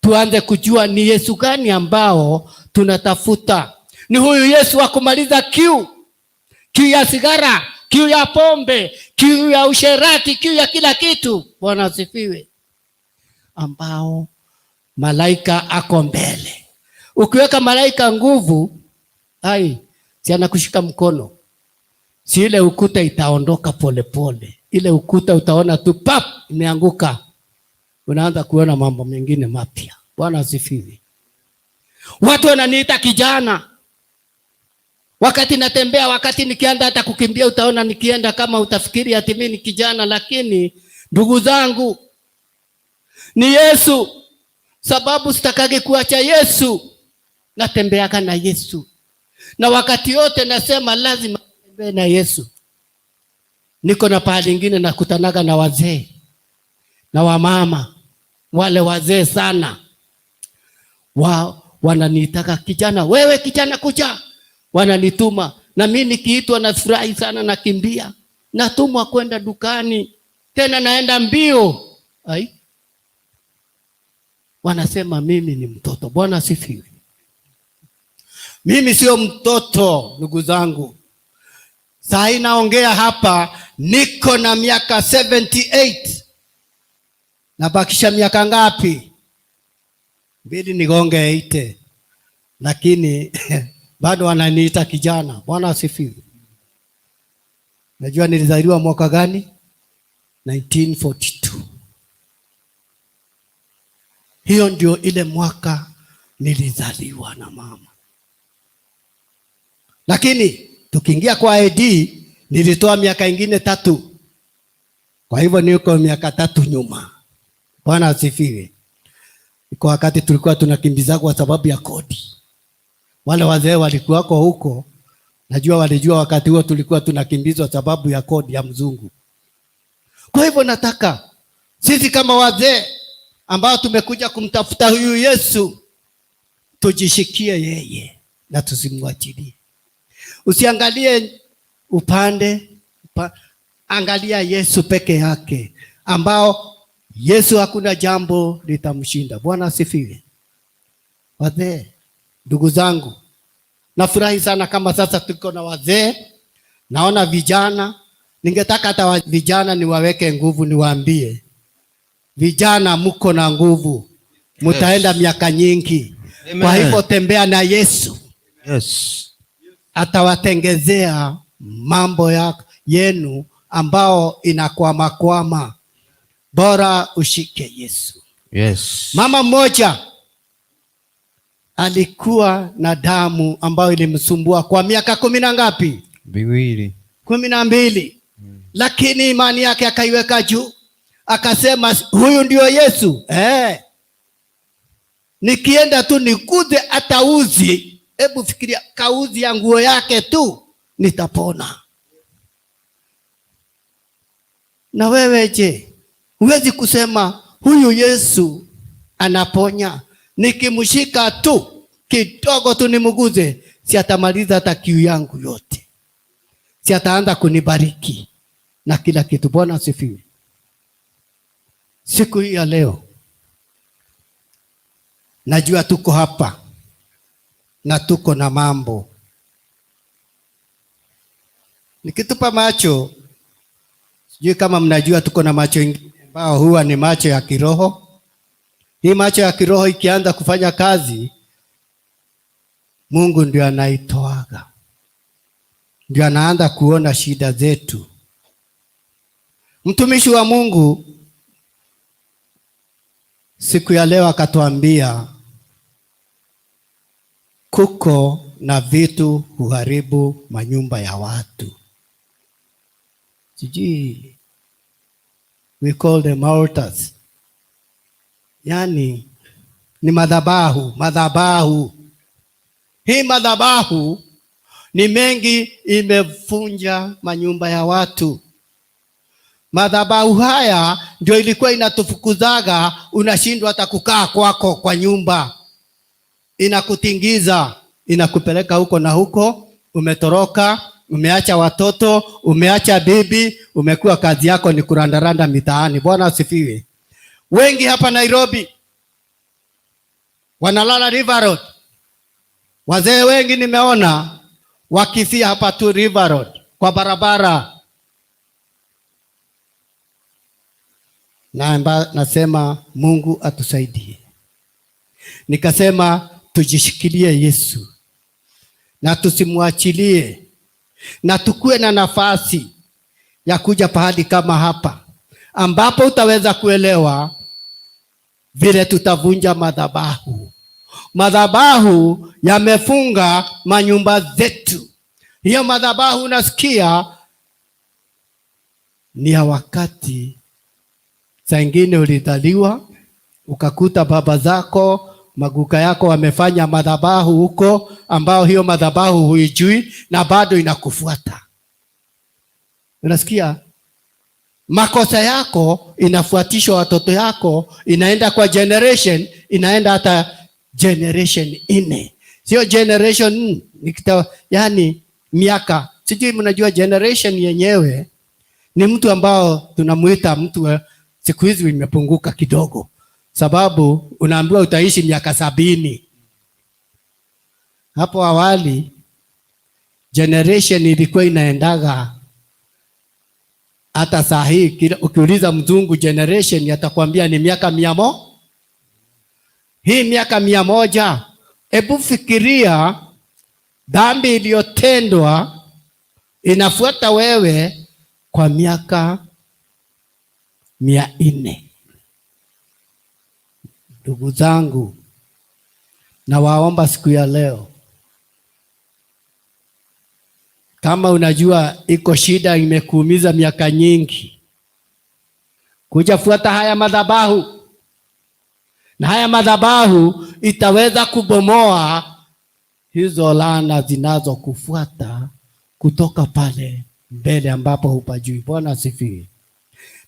tuanze kujua ni Yesu gani ambao tunatafuta. Ni huyu Yesu wa kumaliza kiu, kiu ya sigara, kiu ya pombe, kiu ya usherati, kiu ya kila kitu. Bwana asifiwe. Ambao malaika ako mbele. Ukiweka malaika nguvu, ai, si anakushika mkono, si ile ukuta itaondoka polepole. Ile ukuta utaona tu pap, imeanguka, unaanza kuona mambo mengine mapya. Bwana asifiwe. Watu wananiita kijana wakati natembea, wakati nikianza hata kukimbia, utaona nikienda kama utafikiri ati mimi ni kijana, lakini ndugu zangu, ni Yesu. Sababu sitakage kuacha Yesu, natembeaga na Yesu, na wakati yote nasema lazima nitembee na Yesu. Niko na pahali ingine nakutanaga na wazee na wamama, wale wazee sana wananiitaka kijana, wewe kijana kuja, wananituma na mimi nikiitwa nafurahi sana, nakimbia, natumwa kwenda dukani, tena naenda mbio. Ai, wanasema mimi ni mtoto. Bwana asifiwe. Mimi sio mtoto, ndugu zangu. Saa hii naongea hapa, niko na miaka 78. Nabakisha miaka ngapi? 2 nigonge 80. Lakini bado wananiita kijana. Bwana asifiwe. Najua nilizaliwa mwaka gani? 1942. Hiyo ndio ile mwaka nilizaliwa na mama. Lakini tukiingia kwa ID nilitoa miaka ingine 3. Kwa hivyo niko miaka 3 nyuma. Bwana asifiwe. Kwa wakati tulikuwa tunakimbiza kwa sababu ya kodi. Wale wazee walikuwa huko, najua walijua wakati huo tulikuwa tunakimbizwa sababu ya kodi ya mzungu. Kwa hivyo nataka sisi kama wazee ambao tumekuja kumtafuta huyu Yesu tujishikie yeye na tusimwachilie. Usiangalie upande, angalia Yesu peke yake, ambao Yesu hakuna jambo litamshinda. Bwana asifiwe. Wazee, ndugu zangu, nafurahi sana kama sasa tuko na wazee, naona vijana. Ningetaka hata vijana niwaweke nguvu, niwaambie vijana mko na nguvu, mtaenda miaka nyingi. Amen. Kwa hivyo tembea na Yesu. Yes. Atawatengezea mambo yenu ambao inakwama kwama. Bora ushike Yesu. Yes. Mama mmoja alikuwa na damu ambayo ilimsumbua kwa miaka 10 na ngapi? 2. 12. Lakini imani yake akaiweka juu. Akasema huyu ndio Yesu. Nikienda tu nikuze hata uzi. Hebu fikiria, kauzi ya nguo yake tu nitapona. Na wewe je? Huwezi kusema huyu Yesu anaponya, nikimshika tu kidogo tu nimuguze, si atamaliza hata kiu yangu yote, si ataanza kunibariki na kila kitu. Bwana asifiwe. Siku hii ya leo najua tuko hapa na tuko na mambo. Nikitupa macho, sijui kama mnajua tuko na macho ingine ambao huwa ni macho ya kiroho. Hii macho ya kiroho ikianza kufanya kazi, Mungu ndio anaitoaga, ndio anaanza kuona shida zetu. Mtumishi wa Mungu siku ya leo akatuambia kuko na vitu huharibu manyumba ya watu. Sijui, we call them altars. Yani ni madhabahu, madhabahu. Hii madhabahu ni mengi imevunja manyumba ya watu. Madhabahu haya ndio ilikuwa inatufukuzaga, unashindwa hata kukaa kwako kwa nyumba. Inakutingiza, inakupeleka huko na huko, umetoroka, umeacha watoto, umeacha bibi, umekuwa kazi yako ni kurandaranda mitaani. Bwana asifiwe. Wengi hapa Nairobi wanalala River Road. Wazee wengi nimeona wakifia hapa tu River Road kwa barabara. Na nasema Mungu atusaidie. Nikasema tujishikilie Yesu na tusimwachilie, na tukue na nafasi ya kuja pahali kama hapa ambapo utaweza kuelewa vile tutavunja madhabahu. Madhabahu yamefunga manyumba zetu. Hiyo madhabahu unasikia ni ya wakati saa ingine ulizaliwa ukakuta baba zako maguka yako wamefanya madhabahu huko, ambao hiyo madhabahu huijui na bado inakufuata. Unasikia? Makosa yako inafuatishwa watoto yako, inaenda kwa generation, inaenda hata generation 4. Sio generation nikita, yani miaka. Sijui mnajua generation yenyewe ni mtu ambao tunamuita mtu, siku hizi imepunguka kidogo, sababu unaambiwa utaishi miaka 70. Hapo awali generation ilikuwa inaendaga, hata saa hii ukiuliza mzungu generation atakwambia ni miaka 100. Hii miaka 100, hebu fikiria dhambi iliyotendwa inafuata wewe kwa miaka 400. Ndugu zangu, nawaomba siku ya leo, kama unajua iko shida imekuumiza miaka nyingi, kuja fuata haya madhabahu. Na haya madhabahu itaweza kubomoa hizo laana zinazokufuata kutoka pale mbele ambapo hupajui. Bwana asifiwe.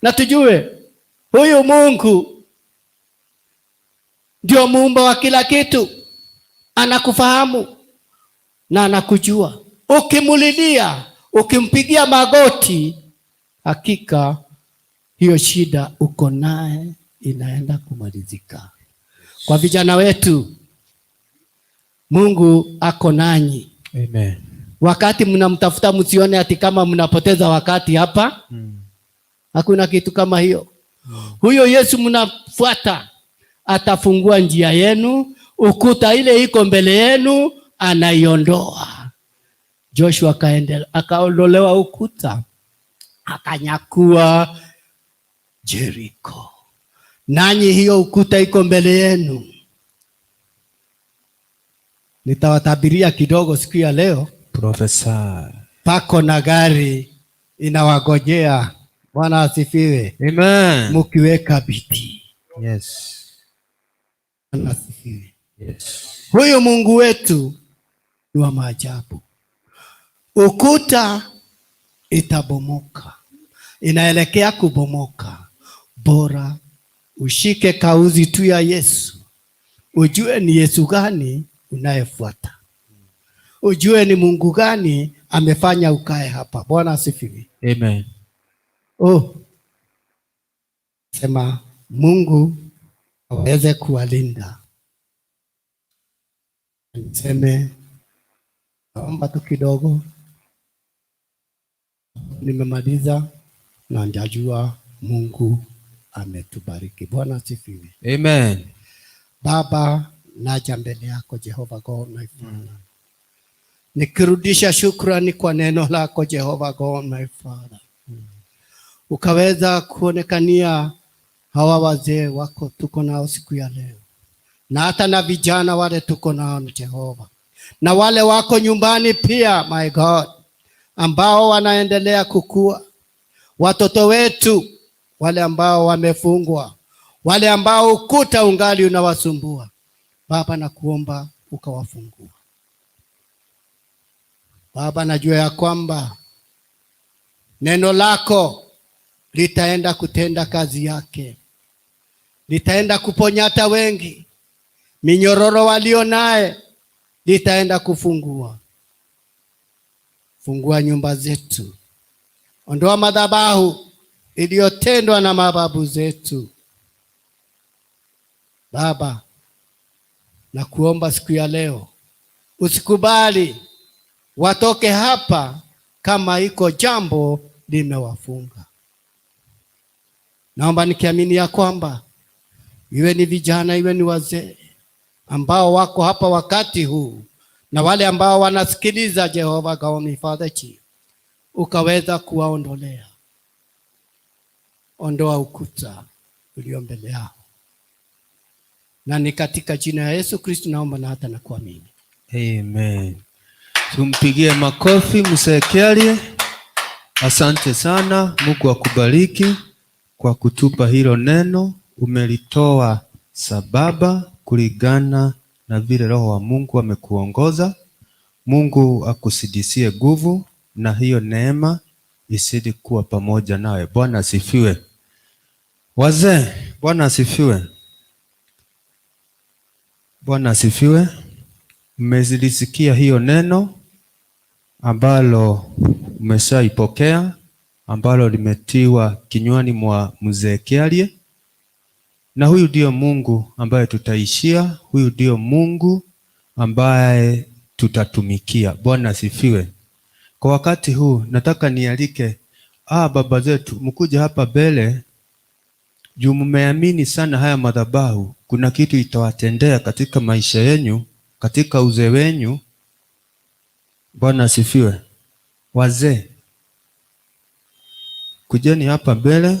Na tujue huyu Mungu ndio muumba wa kila kitu, anakufahamu na anakujua. Ukimulilia, ukimpigia magoti, hakika hiyo shida uko naye inaenda kumalizika. Kwa vijana wetu, Mungu ako nanyi. Amen. Wakati mnamtafuta msione ati kama mnapoteza wakati hapa. Hakuna kitu kama hiyo. Huyo Yesu mnafuata atafungua njia yenu, ukuta ile iko mbele yenu anaiondoa. Joshua akaondolewa ukuta, akanyakua Jericho. Nanyi hiyo ukuta iko mbele yenu. Nitawatabiria kidogo siku ya leo. Professor. Pako na gari inawagojea. Bwana asifiwe. Amen. Mukiweka bidii. Yes. Bwana asifiwe. Yes. Huyu Mungu wetu ni wa maajabu. Ukuta itabomoka, inaelekea kubomoka. Bora ushike kauzi tu ya Yesu, ujue ni Yesu gani unayefuata, ujue ni Mungu gani amefanya ukae hapa. Bwana asifiwe. Amen. Oh, sema Mungu aweze kuwalinda. Niseme naomba tu kidogo, nimemaliza na njajua Mungu ametubariki. Bwana asifiwe. Amen. Baba, naja mbele yako Jehova God my Father, nikirudisha shukrani kwa neno lako Jehova God my Father. Ukaweza kuonekania hawa wazee wako tuko nao siku ya leo, na hata na vijana wale tuko nao Jehova, na wale wako nyumbani pia my God, ambao wanaendelea kukua, watoto wetu wale ambao wamefungwa, wale ambao ukuta ungali unawasumbua, Baba nakuomba ukawafungua. Baba, najua ya kwamba neno lako litaenda kutenda kazi yake, litaenda kuponya hata wengi, Minyororo walio naye litaenda kufungua. Fungua nyumba zetu, ondoa madhabahu iliyotendwa na mababu zetu. Baba, na kuomba siku ya leo, usikubali watoke hapa kama iko jambo limewafunga. Naomba nikiamini ya kwamba iwe ni vijana, iwe ni wazee ambao wako hapa wakati huu na wale ambao wanasikiliza, Jehova God my Father Chief, ukaweza kuwaondolea. Ondoa ukuta ulio mbele yao, na ni katika jina ya Yesu Kristo naomba na hata na kuamini. Amen. Tumpigie makofi Mzee Kiarie. Asante sana, Mungu akubariki kwa kutupa hilo neno. Umelitoa sababa kulingana na vile Roho wa Mungu amekuongoza. Mungu akusidisie nguvu na hiyo neema isidi kuwa pamoja nawe. Bwana asifiwe. Wazee, Bwana asifiwe. Bwana asifiwe. Mmezilisikia hiyo neno ambalo mmeshaipokea, ambalo limetiwa kinywani mwa Mzee Kiarie, na huyu ndio Mungu ambaye tutaishia, huyu ndio Mungu ambaye tutatumikia. Bwana asifiwe. Kwa wakati huu nataka nialike baba zetu mkuje hapa mbele, juu mmeamini sana haya madhabahu, kuna kitu itawatendea katika maisha yenu, katika uzee wenu. Bwana asifiwe. Wazee, kujeni hapa mbele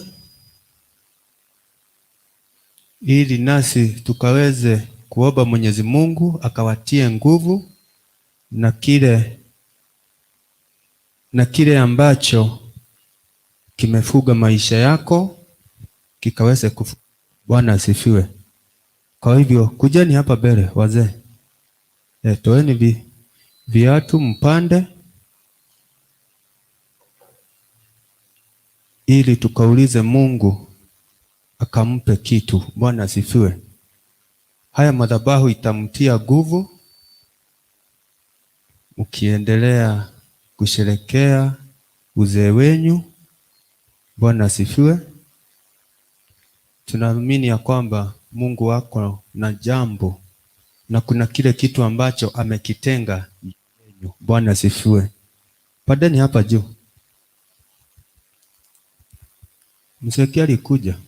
ili nasi tukaweze kuomba Mwenyezi Mungu akawatie nguvu na kile ambacho kimefuga maisha yako kikaweze kufu. Bwana asifiwe. Kwa hivyo kujeni hapa mbele wazee. Toeni viatu mpande ili tukaulize Mungu akampe kitu. Bwana asifiwe. Haya madhabahu itamtia nguvu mkiendelea kusherekea uzee wenyu. Bwana asifiwe. Tunaamini ya kwamba Mungu wako na jambo na kuna kile kitu ambacho amekitenga yenu. Bwana asifiwe. Pandeni hapa juu. Mzee Kiarie alikuja.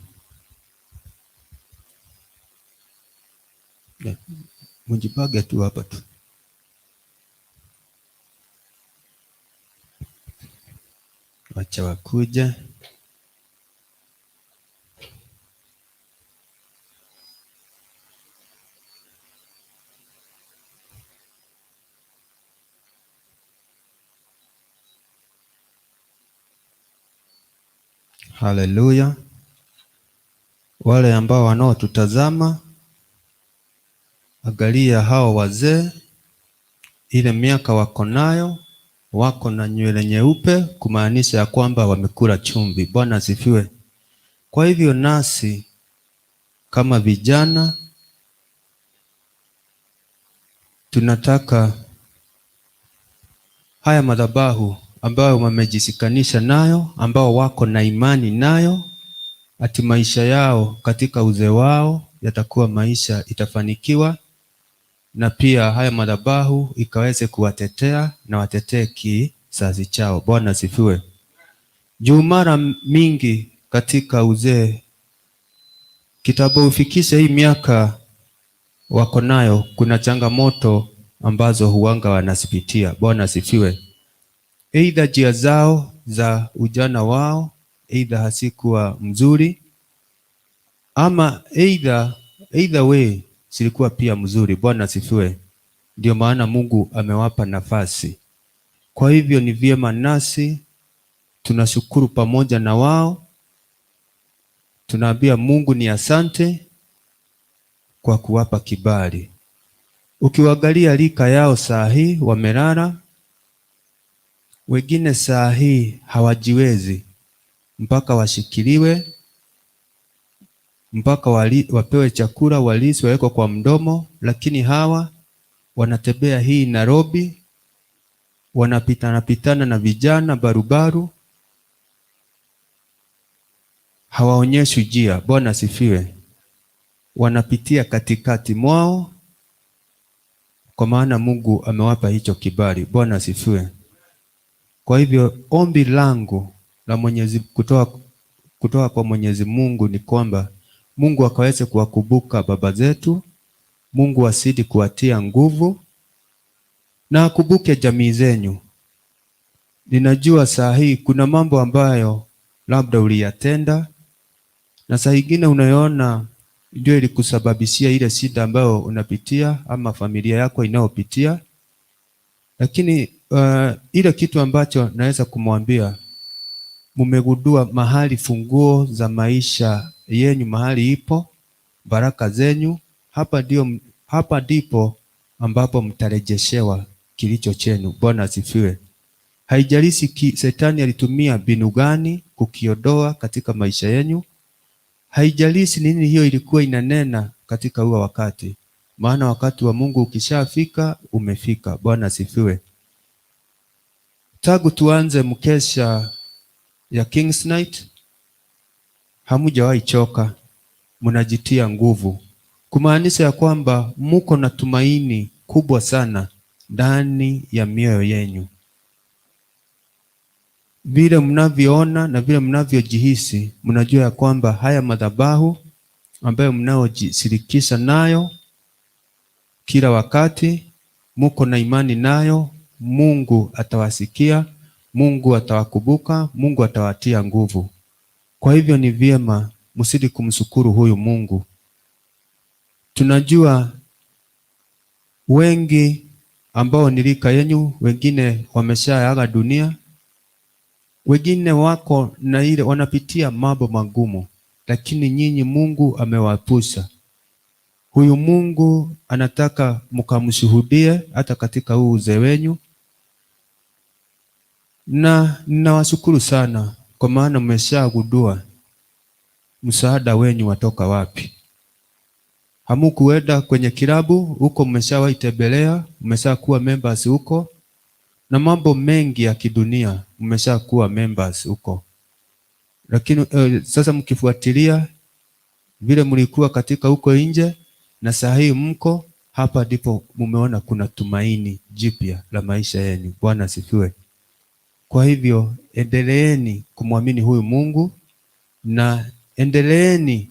Mjipange tu hapa tu. Wacha wakuje. Haleluya. Wale ambao wanaotutazama, angalia hao wazee, ile miaka wako nayo, wako na nywele nyeupe, kumaanisha ya kwamba wamekula chumvi. Bwana asifiwe. Kwa hivyo nasi kama vijana tunataka haya madhabahu ambayo wamejisikanisha nayo, ambao wako na imani nayo, ati maisha yao katika uzee wao yatakuwa maisha itafanikiwa, na pia haya madhabahu ikaweze kuwatetea na watetee kizazi chao. Bwana asifiwe. Juu mara mingi katika uzee, kitambo ufikishe hii miaka wako nayo, kuna changamoto ambazo huanga wanazipitia. Bwana asifiwe. Aidha njia zao za ujana wao aidha hasikuwa mzuri, ama either way zilikuwa pia mzuri. Bwana asifiwe. Ndio maana Mungu amewapa nafasi. Kwa hivyo ni vyema nasi tunashukuru pamoja na wao, tunaambia Mungu ni asante kwa kuwapa kibali. Ukiwaangalia rika yao saa hii wamelala, wengine saa hii hawajiwezi mpaka washikiliwe. mpaka wapewe chakula, walisi wawekwa kwa mdomo, lakini hawa wanatembea hii Nairobi, wanapitana pitana na vijana barubaru, hawaonyeshi njia. Bwana asifiwe. Wanapitia katikati mwao, kwa maana Mungu amewapa hicho kibali. Bwana asifiwe. Kwa hivyo ombi langu la Mwenyezi kutoka kwa Mwenyezi Mungu ni kwamba Mungu akaweze kuwakumbuka baba zetu, Mungu azidi kuwatia nguvu na akumbuke jamii zenyu. Ninajua saa hii kuna mambo ambayo labda uliyatenda na saa ingine unayoona ndio ilikusababishia ile shida ambayo unapitia ama familia yako inayopitia, lakini ile kitu ambacho naweza kumwambia, mumegundua mahali funguo za maisha yenyu mahali ipo, baraka zenyu hapa ndipo ambapo mtarejeshewa kilicho chenu. Bwana asifiwe. Haijalishi shetani alitumia mbinu gani kukiondoa katika maisha yenyu, haijalishi nini hiyo ilikuwa inanena katika huo wakati, maana wakati wa Mungu ukishafika umefika. Bwana asifiwe. Tangu tuanze mkesha ya King's Night hamujawahi choka, mnajitia nguvu, kumaanisha ya kwamba muko na tumaini kubwa sana ndani ya mioyo yenyu. Vile mnavyoona na vile mnavyojihisi, mnajua ya kwamba haya madhabahu ambayo mnaojishirikisha nayo kila wakati, muko na imani nayo, Mungu atawasikia, Mungu atawakumbuka, Mungu atawatia nguvu. Kwa hivyo ni vyema msidi kumshukuru huyu Mungu. Tunajua wengi ambao ni rika yenyu, wengine wameshaaga dunia, wengine wako na ile wanapitia mambo magumu, lakini nyinyi Mungu amewaepusha. Huyu Mungu anataka mkamshuhudie hata katika huu uzee wenyu, na ninawashukuru sana kwa maana mmeshagundua msaada wenyu watoka wapi. Hamukuenda kwenye kilabu huko, mmeshawahi tembelea, mmeshakuwa members huko, na mambo mengi ya kidunia mmeshakuwa members huko, lakini sasa mkifuatilia vile mlikuwa katika huko nje na saa hii mko hapa, ndipo mumeona kuna tumaini jipya la maisha yenu. Bwana asifiwe. Kwa hivyo endeleeni kumwamini huyu Mungu na endeleeni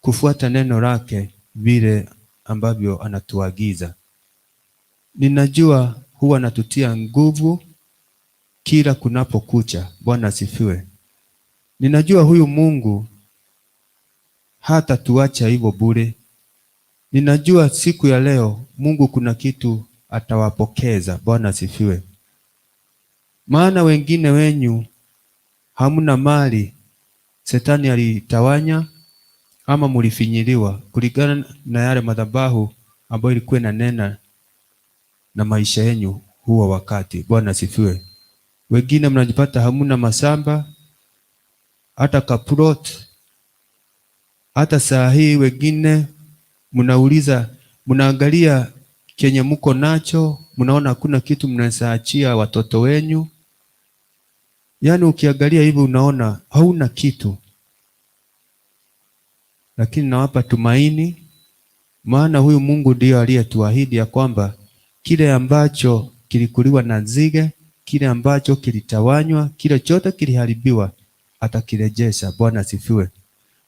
kufuata neno lake vile ambavyo anatuagiza. Ninajua huwa anatutia nguvu kila kunapokucha. Bwana asifiwe. Ninajua huyu Mungu hatatuacha hivyo bure. Ninajua siku ya leo Mungu kuna kitu atawapokeza. Bwana asifiwe. Maana wengine wenyu hamna mali, shetani alitawanya ama mulifinyiliwa kulingana na yale madhabahu ambayo ilikuwa inanena na maisha yenu huo wakati. Bwana asifiwe. Wengine mnajipata hamuna mashamba hata kaplot, hata saa hii wengine mnauliza, mnaangalia kenye mko nacho, mnaona hakuna kitu mnaweza achia watoto wenyu. Yaani ukiangalia hivi unaona hauna kitu, lakini nawapa tumaini, maana huyu Mungu ndiyo aliyetuahidi ya kwamba kile ambacho kilikuliwa na nzige, kile ambacho kilitawanywa, kile chote kiliharibiwa, atakirejesha. Bwana asifiwe.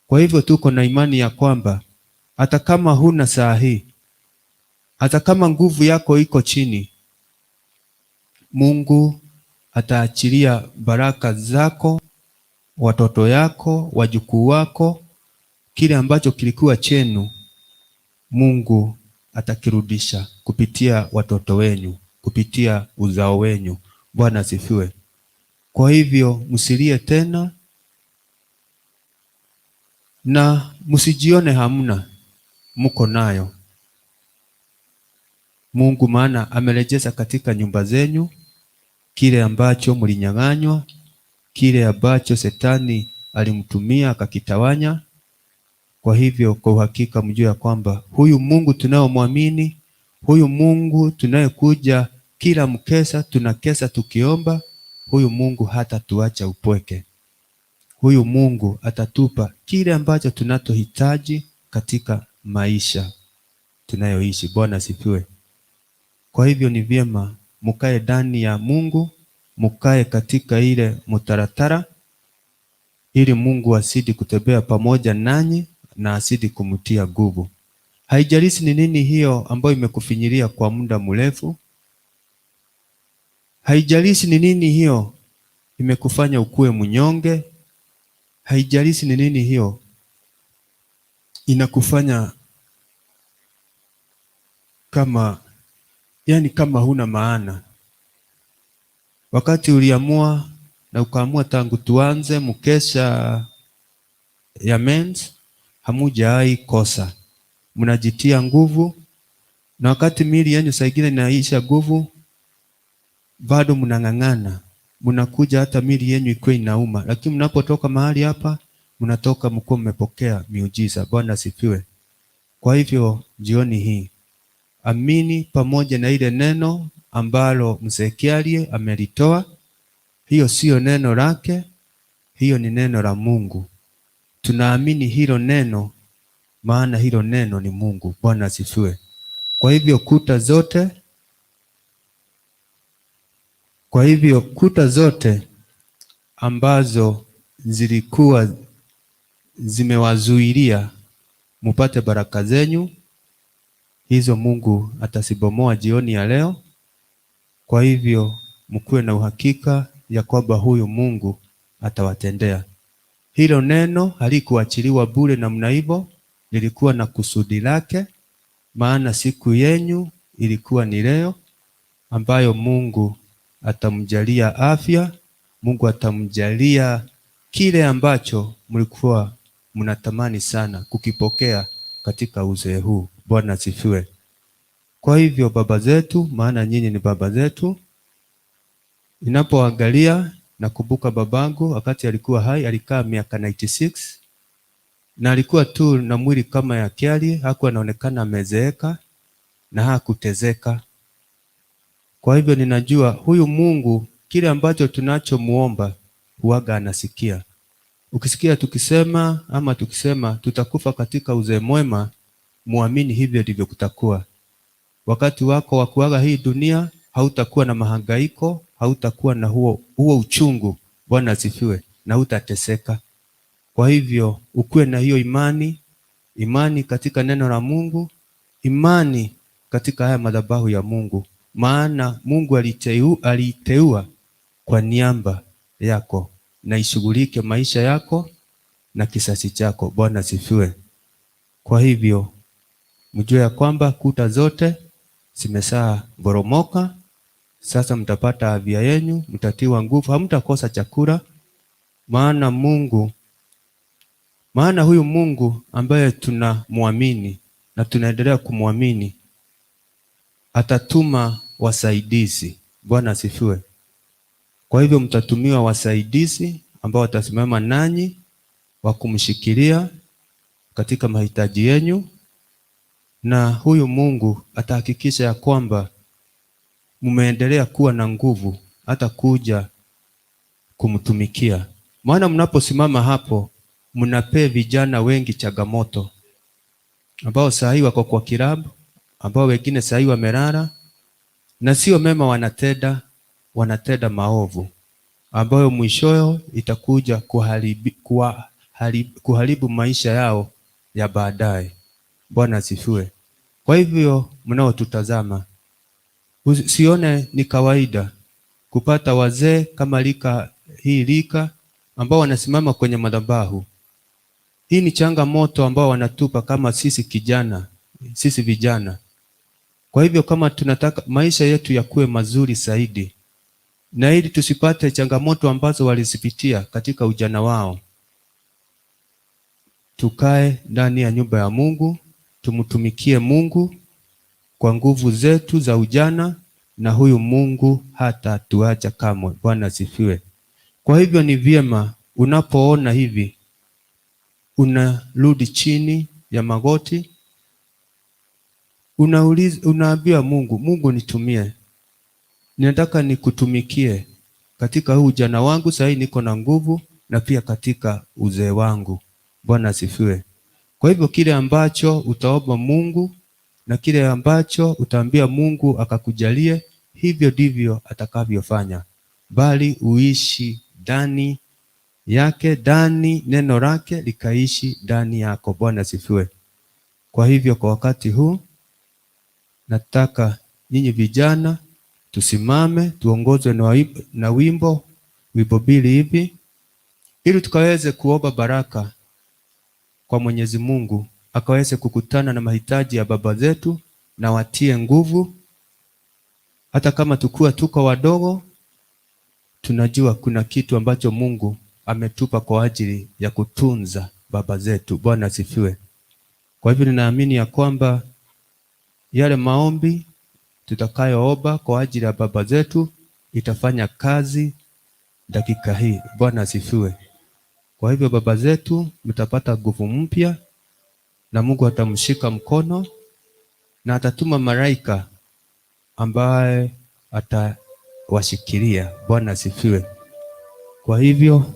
Kwa hivyo tuko na imani ya kwamba hata kama huna saa hii, hata kama nguvu yako iko chini, Mungu ataachilia baraka zako, watoto yako, wajukuu wako, kile ambacho kilikuwa chenu, Mungu atakirudisha kupitia watoto wenyu, kupitia uzao wenyu. Bwana asifiwe. Kwa hivyo msilie tena na msijione hamna, mko nayo Mungu, maana amerejesha katika nyumba zenyu kile ambacho mlinyang'anywa, kile ambacho shetani alimtumia akakitawanya. Kwa Kwa hivyo kwa uhakika mjue ya kwamba huyu Mungu tunayomwamini, huyu Mungu tunayekuja kila mkesha, tunakesha tukiomba, huyu Mungu hatatuacha upweke. Huyu Mungu atatupa kile ambacho tunachohitaji katika maisha tunayoishi. Bwana asifiwe. Kwa hivyo ni vyema mukae ndani ya Mungu, mukae katika ile mtaratara, ili Mungu azidi kutembea pamoja nanyi na azidi kumtia nguvu. Haijalishi ni nini hiyo ambayo imekufinyilia kwa muda mrefu, haijalishi ni nini hiyo imekufanya ukuwe mnyonge, haijalishi ni nini hiyo inakufanya kama yani kama huna maana. Wakati uliamua na ukaamua tangu tuanze mkesha ya mens, hamujawahi kosa, mnajitia nguvu, na wakati miili yenu saa ingine inaisha nguvu, bado mnang'ang'ana, mnakuja hata miili yenu ikuwe inauma, lakini mnapotoka mahali hapa, mnatoka mkuwa mmepokea miujiza. Bwana asifiwe. Kwa hivyo jioni hii amini pamoja na ile neno ambalo mzee Kiarie amelitoa. Hiyo siyo neno lake, hiyo ni neno la Mungu. Tunaamini hilo neno, maana hilo neno ni Mungu. Bwana asifiwe. Kwa hivyo kuta zote, kwa hivyo kuta zote ambazo zilikuwa zimewazuilia mupate baraka zenyu, hizo Mungu atazibomoa jioni ya leo. Kwa hivyo mkuwe na uhakika ya kwamba huyu Mungu atawatendea. Hilo neno halikuachiliwa bure namna hivyo, lilikuwa na kusudi lake, maana siku yenyu ilikuwa ni leo ambayo Mungu atamjalia afya, Mungu atamjalia kile ambacho mlikuwa mnatamani sana kukipokea katika uzee huu. Bwana asifiwe. Kwa hivyo baba zetu, maana nyinyi ni baba zetu, ninapoangalia nakumbuka babangu wakati alikuwa hai alikaa miaka 96 na alikuwa tu na mwili kama ya Kiarie, hakuwa anaonekana amezeeka na hakutezeka. Kwa hivyo ninajua huyu Mungu kile ambacho tunachomuomba huwaga anasikia. Ukisikia tukisema ama tukisema tutakufa katika uzee mwema, muamini hivyo ndivyo kutakuwa. Wakati wako wa kuaga hii dunia hautakuwa na mahangaiko, hautakuwa na huo uchungu. Bwana asifiwe, na hutateseka. Kwa hivyo ukuwe na hiyo imani, imani katika neno la Mungu, imani katika haya madhabahu ya Mungu, maana Mungu aliteua kwa niaba yako, na ishughulike maisha yako na kisasi chako. Bwana asifiwe. Kwa hivyo mjue ya kwamba kuta zote zimesaa boromoka. Sasa mtapata afya yenu, mtatiwa nguvu, hamtakosa chakula, maana Mungu, maana huyu Mungu ambaye tunamwamini na tunaendelea kumwamini atatuma wasaidizi. Bwana asifiwe. Kwa hivyo mtatumiwa wasaidizi ambao watasimama nanyi wa kumshikilia katika mahitaji yenu, na huyu Mungu atahakikisha ya kwamba mmeendelea kuwa na nguvu hata kuja kumtumikia. Maana mnaposimama hapo mnapea vijana wengi changamoto ambao saa hii wako kwa kilabu, ambao wengine saa hii wamelala na sio mema wanatenda, wanatenda maovu ambayo mwishoyo itakuja kuharibu maisha yao ya baadaye. Bwana asifiwe. Kwa hivyo mnaotutazama, usione ni kawaida kupata wazee kama lika hii lika ambao wanasimama kwenye madhabahu. Hii ni changamoto ambao wanatupa kama sisi kijana, sisi vijana. Kwa hivyo kama tunataka maisha yetu yakuwe mazuri zaidi, na ili tusipate changamoto ambazo walizipitia katika ujana wao, tukae ndani ya nyumba ya Mungu, tumtumikie Mungu kwa nguvu zetu za ujana, na huyu Mungu hatatuacha kamwe. Bwana asifiwe. Kwa hivyo ni vyema unapoona hivi, Unarudi chini ya magoti, unauliza, unaambia Mungu, Mungu nitumie, ninataka nikutumikie katika huu ujana wangu, sahii niko na nguvu, na pia katika uzee wangu. Bwana asifiwe. Kwa hivyo kile ambacho utaomba Mungu na kile ambacho utaambia Mungu akakujalie, hivyo ndivyo atakavyofanya, bali uishi ndani yake, ndani neno lake likaishi ndani yako. Bwana asifiwe. Kwa hivyo kwa wakati huu nataka nyinyi vijana tusimame, tuongozwe na wimbo mbili hivi, ili tukaweze kuomba baraka kwa Mwenyezi Mungu, akaweze kukutana na mahitaji ya baba zetu na watie nguvu. Hata kama tukuwa tuko wadogo, tunajua kuna kitu ambacho Mungu ametupa kwa ajili ya kutunza baba zetu. Bwana asifiwe. Kwa hivyo ninaamini ya kwamba yale maombi tutakayoomba kwa ajili ya baba zetu itafanya kazi dakika hii. Bwana asifiwe. Kwa hivyo baba zetu mtapata nguvu mpya, na Mungu atamshika mkono na atatuma malaika ambaye atawashikilia. Bwana asifiwe. Kwa hivyo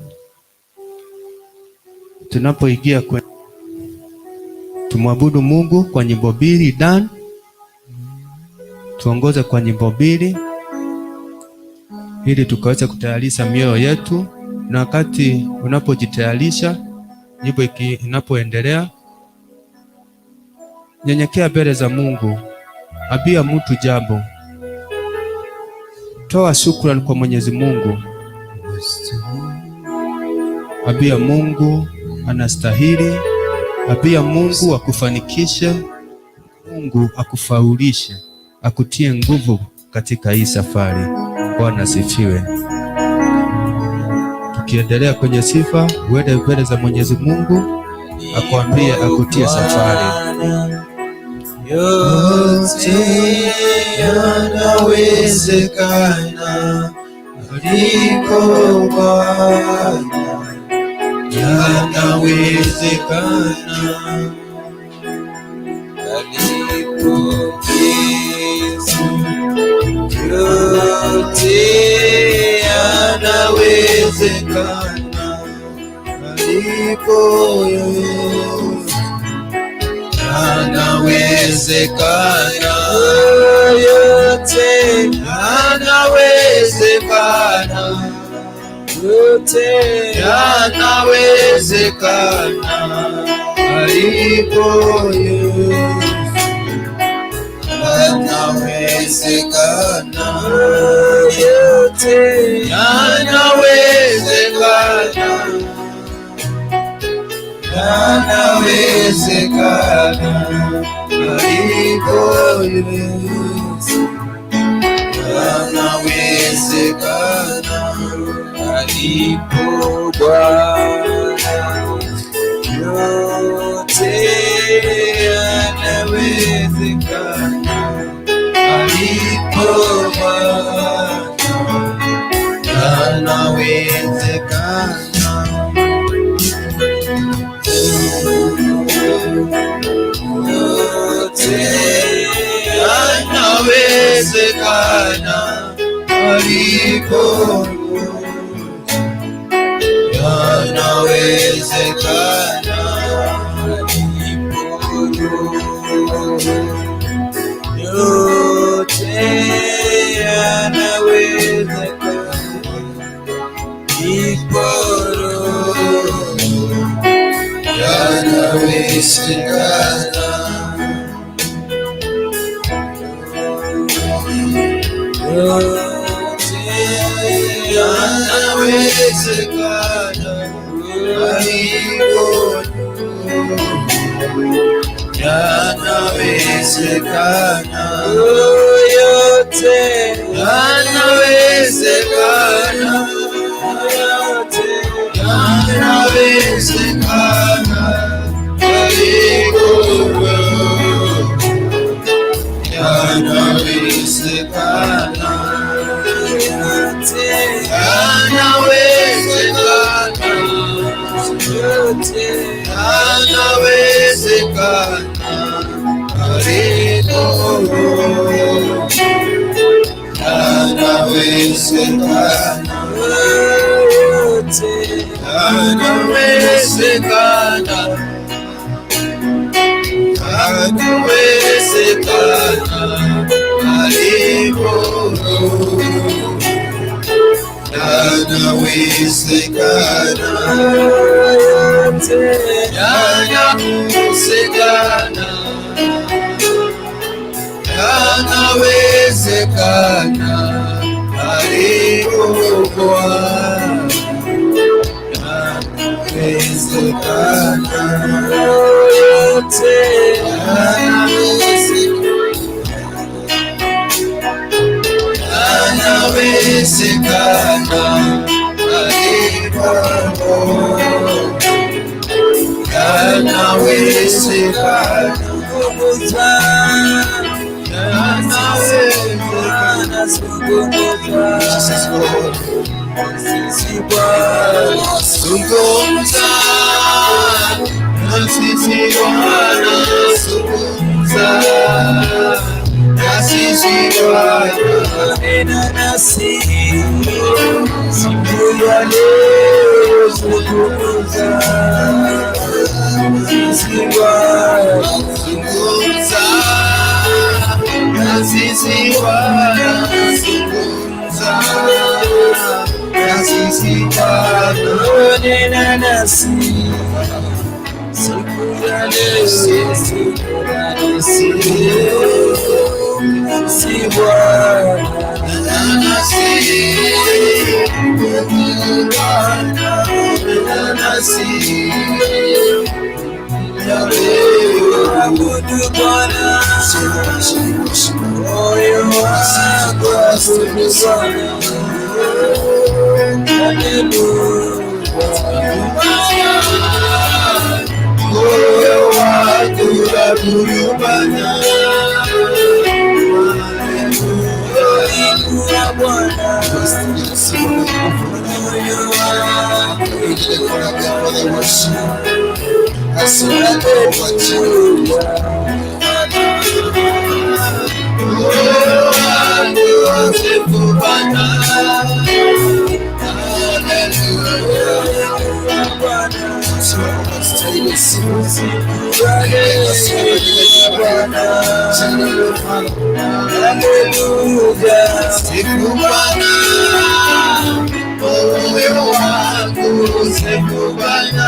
tunapoingia kwenye tumwabudu Mungu kwa nyimbo mbili, Dan tuongoze kwa nyimbo mbili ili tukaweze kutayarisha mioyo yetu, na wakati unapojitayarisha, nyimbo inapoendelea, nyenyekea mbele za Mungu, ambia mtu jambo, toa shukrani kwa Mwenyezi Mungu, ambia Mungu anastahili, ambia Mungu akufanikishe, Mungu akufaulishe, akutie nguvu katika hii safari. Bwana asifiwe. Tukiendelea kwenye sifa, uende mbele za Mwenyezi Mungu akwambie akutie safari. Yote yanawezekana aliko Bwana, yanawezekana alipo Yesu. Yote yanawezekana alipo Yesu, yanawezekana, yote yanawezekana, yote yanawezekana alipo Yesu, yanawezekana, yote yanawezekana, yanawezekana alipo Yesu, yanawezekana alipo Bwana, yote yanawezekana alipo Bwana, yanawezekana. Yote yanawezekana alipo, yanawezekana alipo, yote yanawezekana alipo, yanawezekana. Yote yanawezekana alipo, yanawezekana, yote yanawezekana, yote yanawezekana alipo, yanawezekana, yote yanawezekana, yote. Yanawezekana karibu, yanawezekana, yanawezekana, yanawezekana karibu, yanawezekana, yanawezekana, yanawezekana karibu Bwana, yanawezekana yote, yanawezekana karibu, yanawezekana, Jesus Lord. Zungumza na sisi Bwana, zungumza na sisi Bwana, Nena nasi siku ya leo, zungumza sisi Bwana, zungumza na sisi Bwana, zungumza na sisi Bwana, nena nasi siku ya leo, zungumza nasi sisi Bwana, nasi Bwana, nasi abudu Bwana, moyo wangu abudu Bwana, haleluya. Moyo wangu abudu Bwana, Inua Bwana, moyo wangu moyo wangu asifu Bwana, haleluya. Sifu Bwana, moyo wangu, sifu Bwana, moyo wangu, sifu Bwana,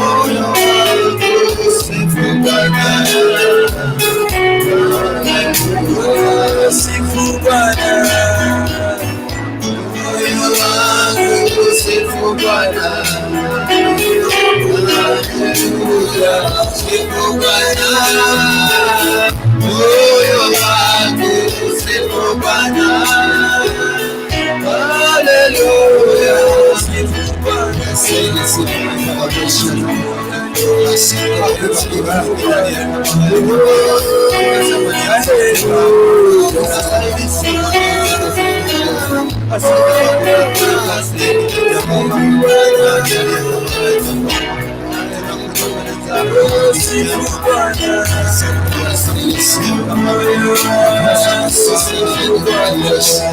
moyo wangu, sifu Bwana, Sifu Bwana, moyo wangu, sifu Bwana, haleluya, sifu Bwana, moyo wangu, sifu Bwana, haleluya. sifu Bwana, sifu Bwana,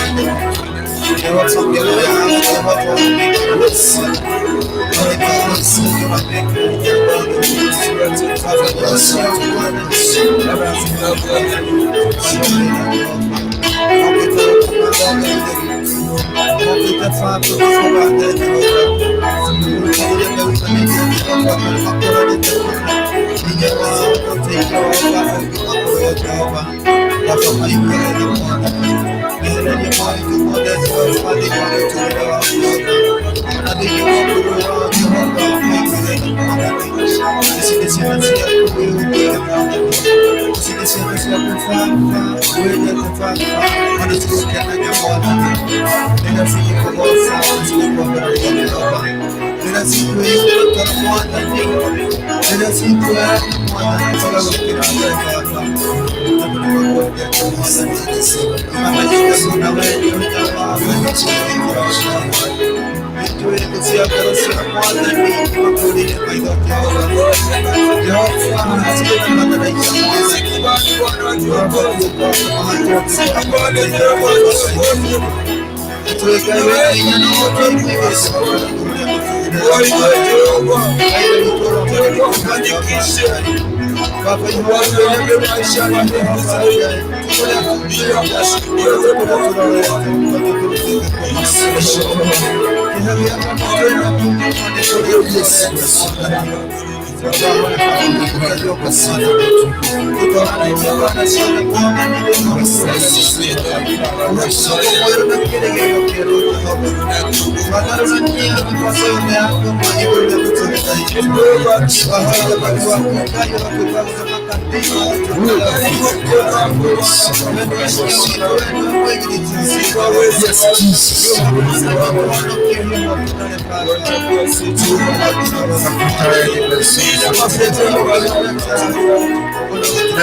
Thank you.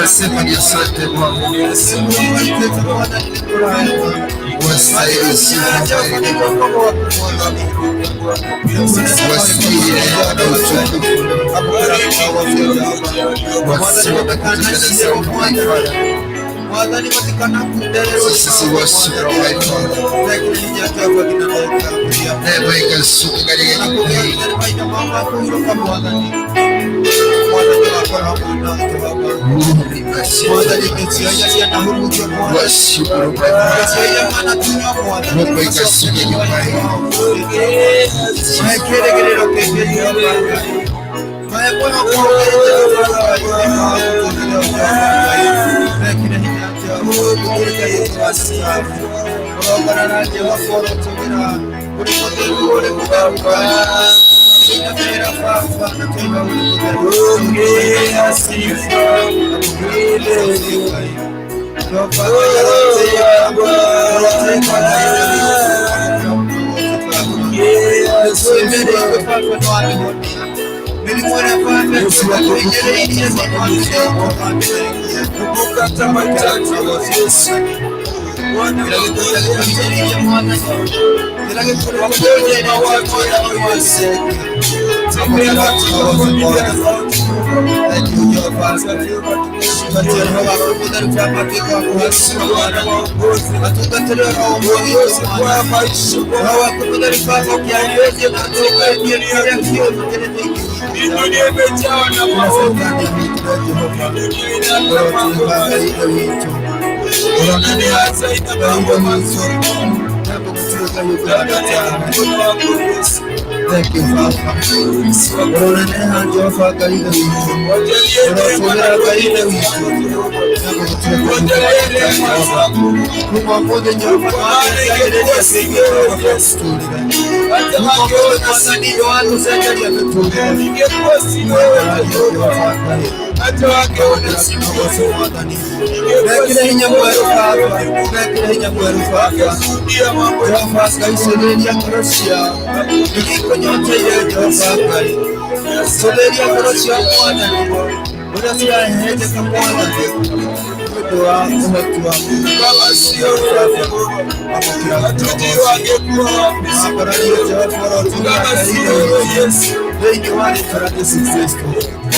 Nasema ni asante Bwana, wastahili sifa, wastahili neema na utukufu, sisi washukuru neema ikashuka katika nyumba hii. Washukuru Mungu ikashuka nyumba hii. Thank you, Father.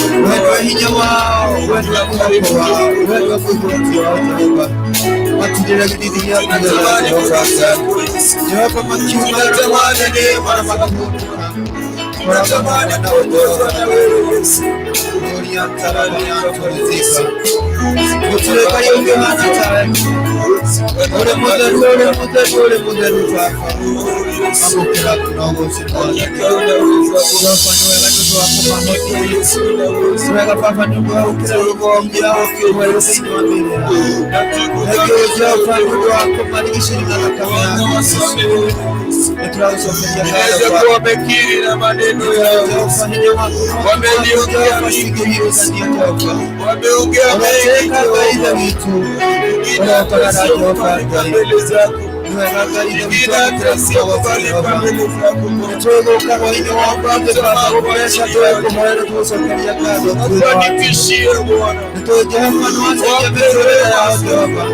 Wewe hinya wao, wewe mwako wao, wewe mwako wao Jehova. Matirira githithia Tunatamani furaha yako Yesu. Jehova makiuma Tunatamani neema na yako. makahurũka. Tunatamani kuongozwa na wewe Yesu. Uri mutheru, uri mutheru, uri mutheru Baba. Amũkĩra tũnogoci Mwathani. Jehova nĩ wega nĩ ũndũ wa kũmahonia. Wega Baba nĩ ũndũ wa gũkĩra rũgongo rwerũ thĩinĩ wa mĩĩrĩ yao. Thengiũ Jehova nĩ ũndũ wa kũmarigicĩria na thakame yaku Yesu. Nĩ tũragũcokeria ngatho Inaweza Baba. kuwa wamekiri na maneno yao, Jehova hinya waku Wameliongea Jehova mingi cingĩhithania Jehova. wameongea mengi Ũratĩka Ngai Ithe witũ. Ingine hata sio kubalika mbele zako, Nĩ wega Ngai Ithe witũ ingine hata sio kubalika mbele zako. Nĩtwĩgũka hwaĩ-inĩ wa ũmũthĩ Baba gũkũreca twĩkũhoya na tũgũcokeria ngatho thutha waku. Tufanikishie Bwana, Nĩtũĩ Jehova nĩwacenjia mĩtũrĩre yao Jehova.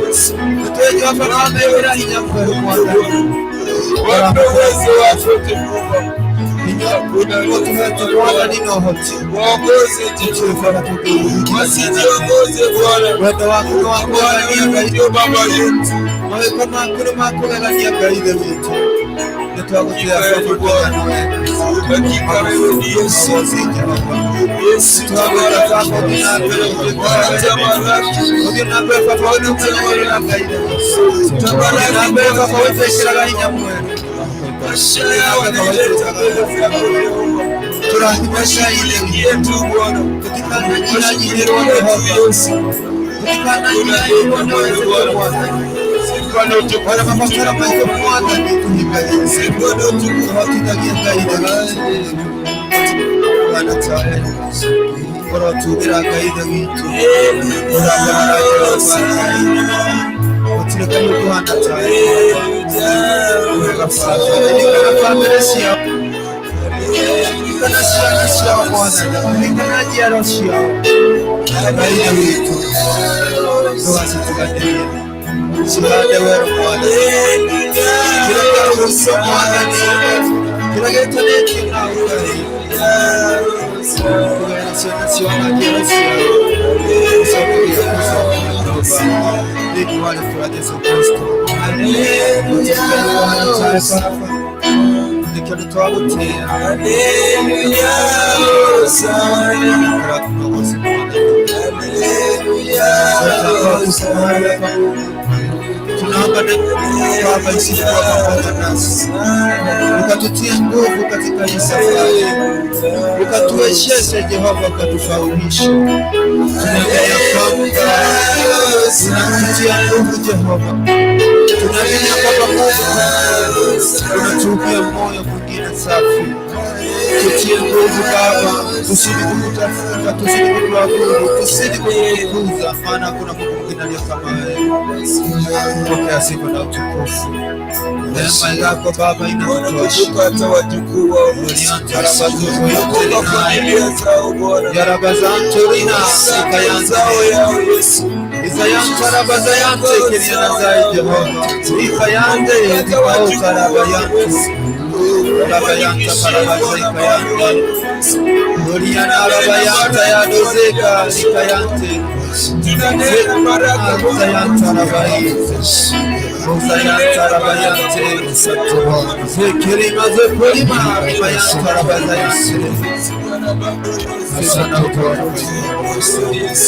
Nĩtũĩ Jehova nĩwamekĩra hinya mwerũ Mwathani. wape uwezo wako Jehova, Hinya ũtũhete Mwathani na ũhoti. waongoze Nĩtũĩ Jehova, Baba tũngĩũhingithania. wasijiongoze Bwana. Wendo waku nĩ wa Bwana kũgegania wewe Ngai. ndio baba yetu. Mawĩko maku nĩ ma kũgegania Ngai Ithe witũ. Nĩtwagũtĩa Baba kuona nĩ wega. Hakika wewe ni Yesu. Ũgoci Jehova. Yesu Twagwĩta Baba ũthiĩ na mbere Bwana gũtũtongoria. tabaraki. Ũthiĩ na mbere Baba ũtũtongoria Ngai Ithe witũ. Ũthiĩ na mbere Baba wĩtwĩkĩraga hinya mwerũ. Maisha yao wanaileta mbele zako Jehova. Tũrathime Ngai Ithe witũ. Yetu Bwana. Tũtikananyihanyihĩrwo Jehova. Yesu. Tũtikananyihanyihĩrwo nĩ wĩtĩkio Mwathani. Sifa na utukufu. Ona mabataro maitũ Mwathani tũhingagie. Sifa na utukufu. Tũhotithagie Ngai Ithe witũ. Bwana tawe. Ũrotugĩra Ngai Ithe witũ. Ũragarara Jehova Ngai. Gũtirĩ Ngai ũkũhana tawe Jehova. Wega Baba. Ririkana bamĩrĩ ciao. Ririkana ciana ciao Mwathani. Ririkana njiaro ciao. Ngai Ithe witũ. Ndũgacitiganĩrie. Cihande werũ Mwathani. Kĩrĩa kĩarũrũkio Mwathani. Kĩrĩa gĩtanĩtio na Ngai. Kũgerera ciana ciao na njiaro ciao. Gũcokeria gũcoka Jehova. Thĩinĩ wa rĩĩtwa rĩa Jesũ Kristo. Gũtirĩ Ngai ũkũhana tawe Baba. Nĩkĩo nĩtwagũtĩĩa. Tunaomba Baba izidi kuwa pamoja nasi, ukatutie nguvu katika hii safari, ukatuwezeshe Jehova, ukatufaulishe. Tunaamini kwamba unatutia nguvu Jehova, tunaamini kwamba Mungu unatupia moyo mwingine safi. Tutie nguvu Baba, tusidi kukutafuta, tusidi kukuabudu, tusidi kukutukuza, maana hakuna Mungu mwingine aliye kama wewe. Pokea sifa na utukufu. Neema yako Baba inatutosha. Kumbuka hata wajukuu wao Yesu. Kumbuka familia zao Bwana. Yarabazantorina Zao yao Yesu. Izayantarabazayanте kiriyana Jehova. Ikayande yedikautarabayantu. Rabayanta parabazaikayande. Oriana rabayanta yadozeka ikayante. Tunanena baraka Bwana. Zayantarabayi. Zayantarabayante. Zekirima zepolima rabayantarabazayanте. Sifa na utukufu.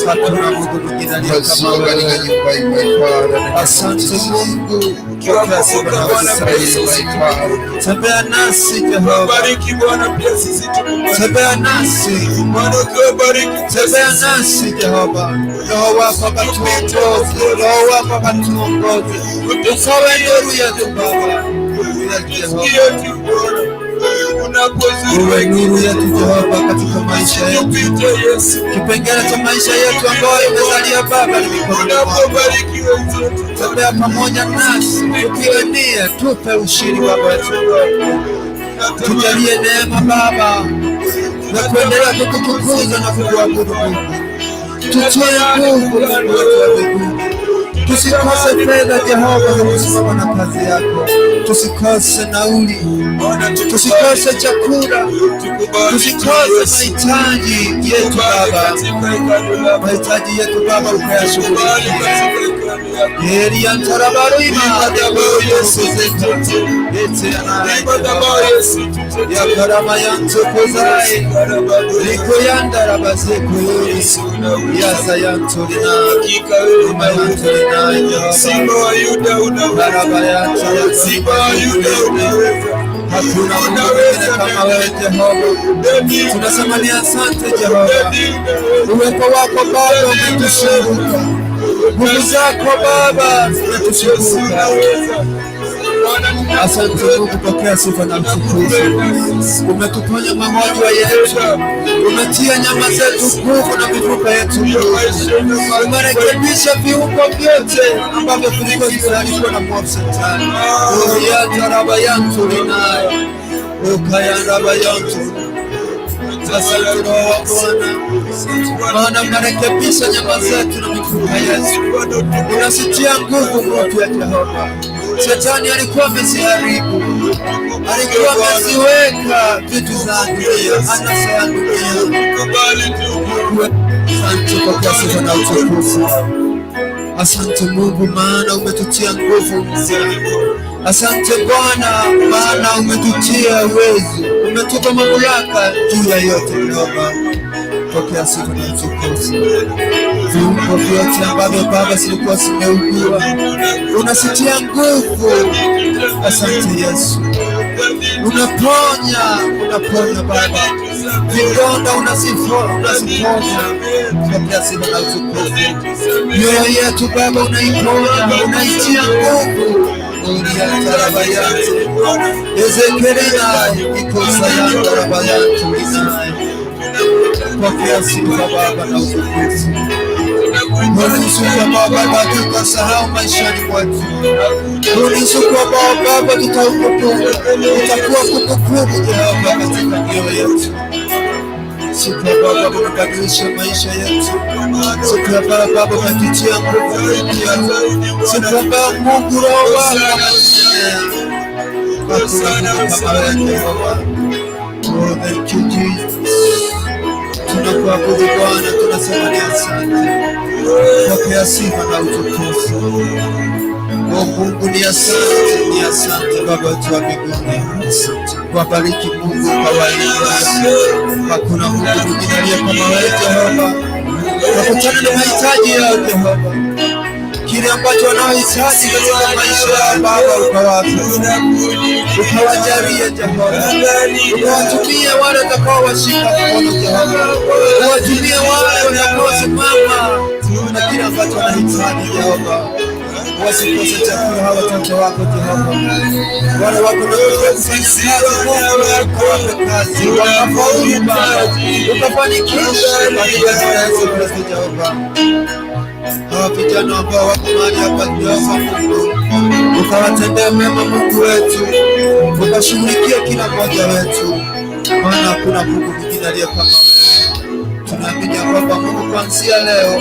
Hakuna Mungu mwingine aliye kama Katika wewe. nyumba hii, my Father. Asante Mungu, pokea sifa na utukufu. Tembea nasi Jehova, Bariki Bwana pia sisi tukubariki. tembea nasi, Bwana ukiwabariki tembea nasi Jehova. Roho wako akatuongoze, Roho wako akatuongoze, ukawe nuru yetu Baba, nuru yetu Jehova, tusikie tu Bwana. Unapozuru uwe nuru wengine yetu Jehova katika maisha yetu, tupite Yesu. kipengele cha maisha yetu ambayo imesalia Baba ni mikononi mwako. Unapobariki wenzetu Tembea pamoja nasi, tupiganie, tupe ushindi Baba wetu. Tujalie neema Baba na kuendelea kukutukuza na kukuabudu Mungu. Tutie nguvu Mungu wetu wa mbinguni. Tusikose fedha Jehova za kusimama na kazi yako, tusikose nauli, tusikose chakula, tusikose mahitaji yetu Baba, mahitaji yetu Baba ukayashughulikia. Eriantarabarima yakaramayantokozai likoyandarabazeko yasayantorina Hakuna Mungu mwingine kama wewe Jehova. Tunasema ni asante Jehova, uwepo wako Baba umetushirika, nguvu zako Baba zimetushirika. Asante Mungu, pokea sifa na utukufu. Umetuponya magonjwa yetu, umetia nyama zetu nguvu na mifupa yetu nguvu, umerekebisha viungo vyote ambavyo vilikuwa vimeharibiwa na mwovu Shetani. Uyatarabayanturinayo ukayarabayantu. Asante Roho wa Bwana, maana unarekebisha nyama zetu na mifupa yetu, unasitia nguvu mpya Jehova. Shetani alikuwa ameziharibu, alikuwa ameziweka vitu za dunia, anasa ya dunia. Asante kwa sifa na utukufu. Asante Mungu, maana umetutia nguvu. Asante Bwana, maana umetutia uwezo, umetupa mamlaka juu ya yote. Jehova, pokea sifa na utukufu. Viungo vyote ambavyo Baba zilikuwa zimeugua, unasitia nguvu. Asante Yesu, unaponya, unaponya Baba vidonda, unaziponya. Pokea sifa na utukufu. Mioyo yetu Baba unaiponya, unaitia nguvu. Uriatarabayantu ezekerina ikosayandarabayantu isinaye. Pokea sifa Baba na utukufu. Ulisuka Baba tutasahau maishani mwetu. Ulisuka Baba tutakumbuka, utakuwa kumbukumbu Jehova katika mioyo yetu. Siku ya Baba umebadilisha maisha yetu. Siku ya Baba umetutia nguvu mpya. Siku ya Baba Mungu Roho wako ametusemea. Hakuna Mungu kama wewe Jehova. Oh, thank you Jesus. Tunakuabudu Bwana, tunasema ni asante. Pokea sifa na utukufu. O Mungu ni asante, ni asante Baba wetu wa mbinguni. Wabariki Mungu kawaida. Hakuna Mungu mwingine aliye kama wewe Jehova. Wakutane na mahitaji yao Jehova, kile ambacho wanaohitaji katika maisha yao Baba, ukawape, ukawajalie Jehova, ukawatumie wale watakaowashika mkono Jehova, uwatumie wale watakaosimama na kile ambacho wanahitaji Jehova. Wasikose chakula hawa watoto wako Jehova, wale wako na kufanya kazi Mungu, ukawape kazi, wakafaulu Baba, ukafanikishe katika jina la Yesu Kristo Jehova. Hawa vijana ambao wako mahali hapa Jehova Mungu, ukawatendea mema Mungu wetu, ukashughulikia kila mmoja wetu, maana hakuna Mungu mwingine aliye kama wewe. Tunaamini ya kwamba Mungu, kuanzia leo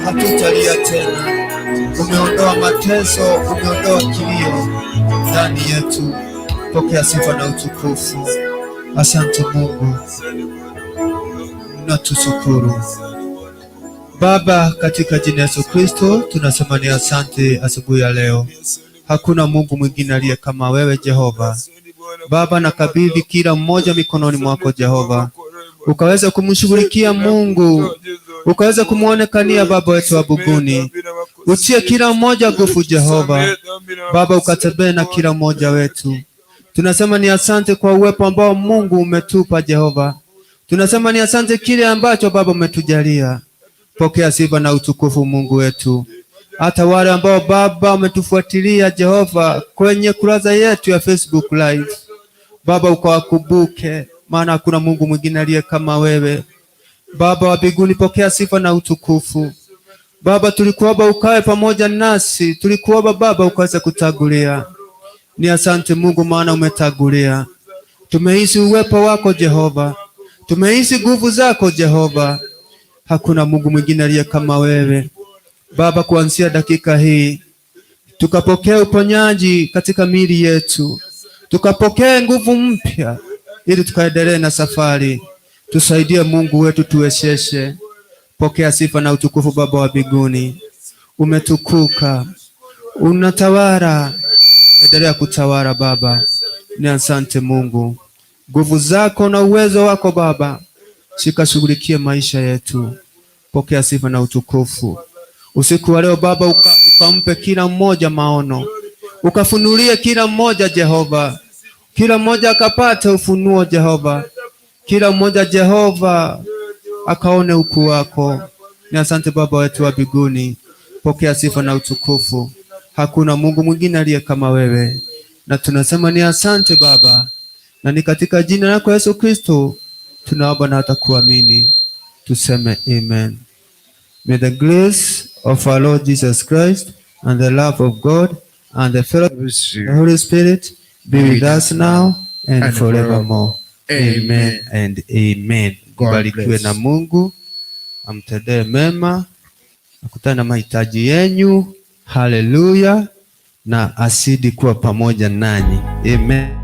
hatutalia tena. Umeondoa mateso, umeondoa kilio ndani yetu. Pokea sifa na utukufu. Asante Mungu, natushukuru Baba, katika jina la Yesu Kristo tunasema ni asante asubuhi ya leo. Hakuna Mungu mwingine aliye kama wewe Jehova. Baba, nakabidhi kila mmoja mikononi mwako Jehova, ukaweza kumshughulikia Mungu, ukaweza kumwonekania Baba wetu wa mbinguni, utie kila mmoja nguvu Jehova. Baba, ukatembee na kila mmoja wetu. Tunasema ni asante kwa uwepo ambao Mungu umetupa Jehova. Tunasema ni asante kile ambacho Baba umetujalia. Pokea sifa na utukufu Mungu wetu. Hata wale ambao Baba umetufuatilia Jehova kwenye kurasa yetu ya Facebook Live, Baba ukawakumbuke, maana hakuna Mungu mwingine aliye kama wewe. Baba wa mbinguni, pokea sifa na utukufu. Baba, tulikuomba ukae pamoja nasi, tulikuomba Baba ukaweze kutangulia. Ni asante Mungu, maana umetangulia. Tumehisi uwepo wako Jehova, tumehisi nguvu zako Jehova. Hakuna Mungu mwingine aliye kama wewe. Baba, kuanzia dakika hii tukapokea uponyaji katika miili yetu, tukapokee nguvu mpya ili tukaendelee na safari. Tusaidie Mungu wetu, tuwezeshe. Pokea sifa na utukufu, Baba wa mbinguni. Umetukuka, unatawala, endelea kutawala Baba. Ni asante Mungu, nguvu zako na uwezo wako Baba, shikashughulikie maisha yetu. Pokea sifa na utukufu usiku wa leo Baba, ukampe kila mmoja maono, ukafunulie kila mmoja Jehova, kila mmoja akapate ufunuo Jehova, kila mmoja Jehova akaone ukuu wako. Ni asante Baba wetu wa mbinguni, pokea sifa na utukufu. Hakuna Mungu mwingine aliye kama wewe, na tunasema ni asante Baba, na ni katika jina lako Yesu Kristo tunaomba na hata kuamini, tuseme amen. May the grace of our Lord Jesus Christ and the love of God and the fellowship of the Holy Spirit be with us now and and forevermore. Amen. Amen and amen. God Mbarikiwe bless. na Mungu amtendee mema, akutane na mahitaji yenyu. Haleluya, na azidi kuwa pamoja nanyi. Amen.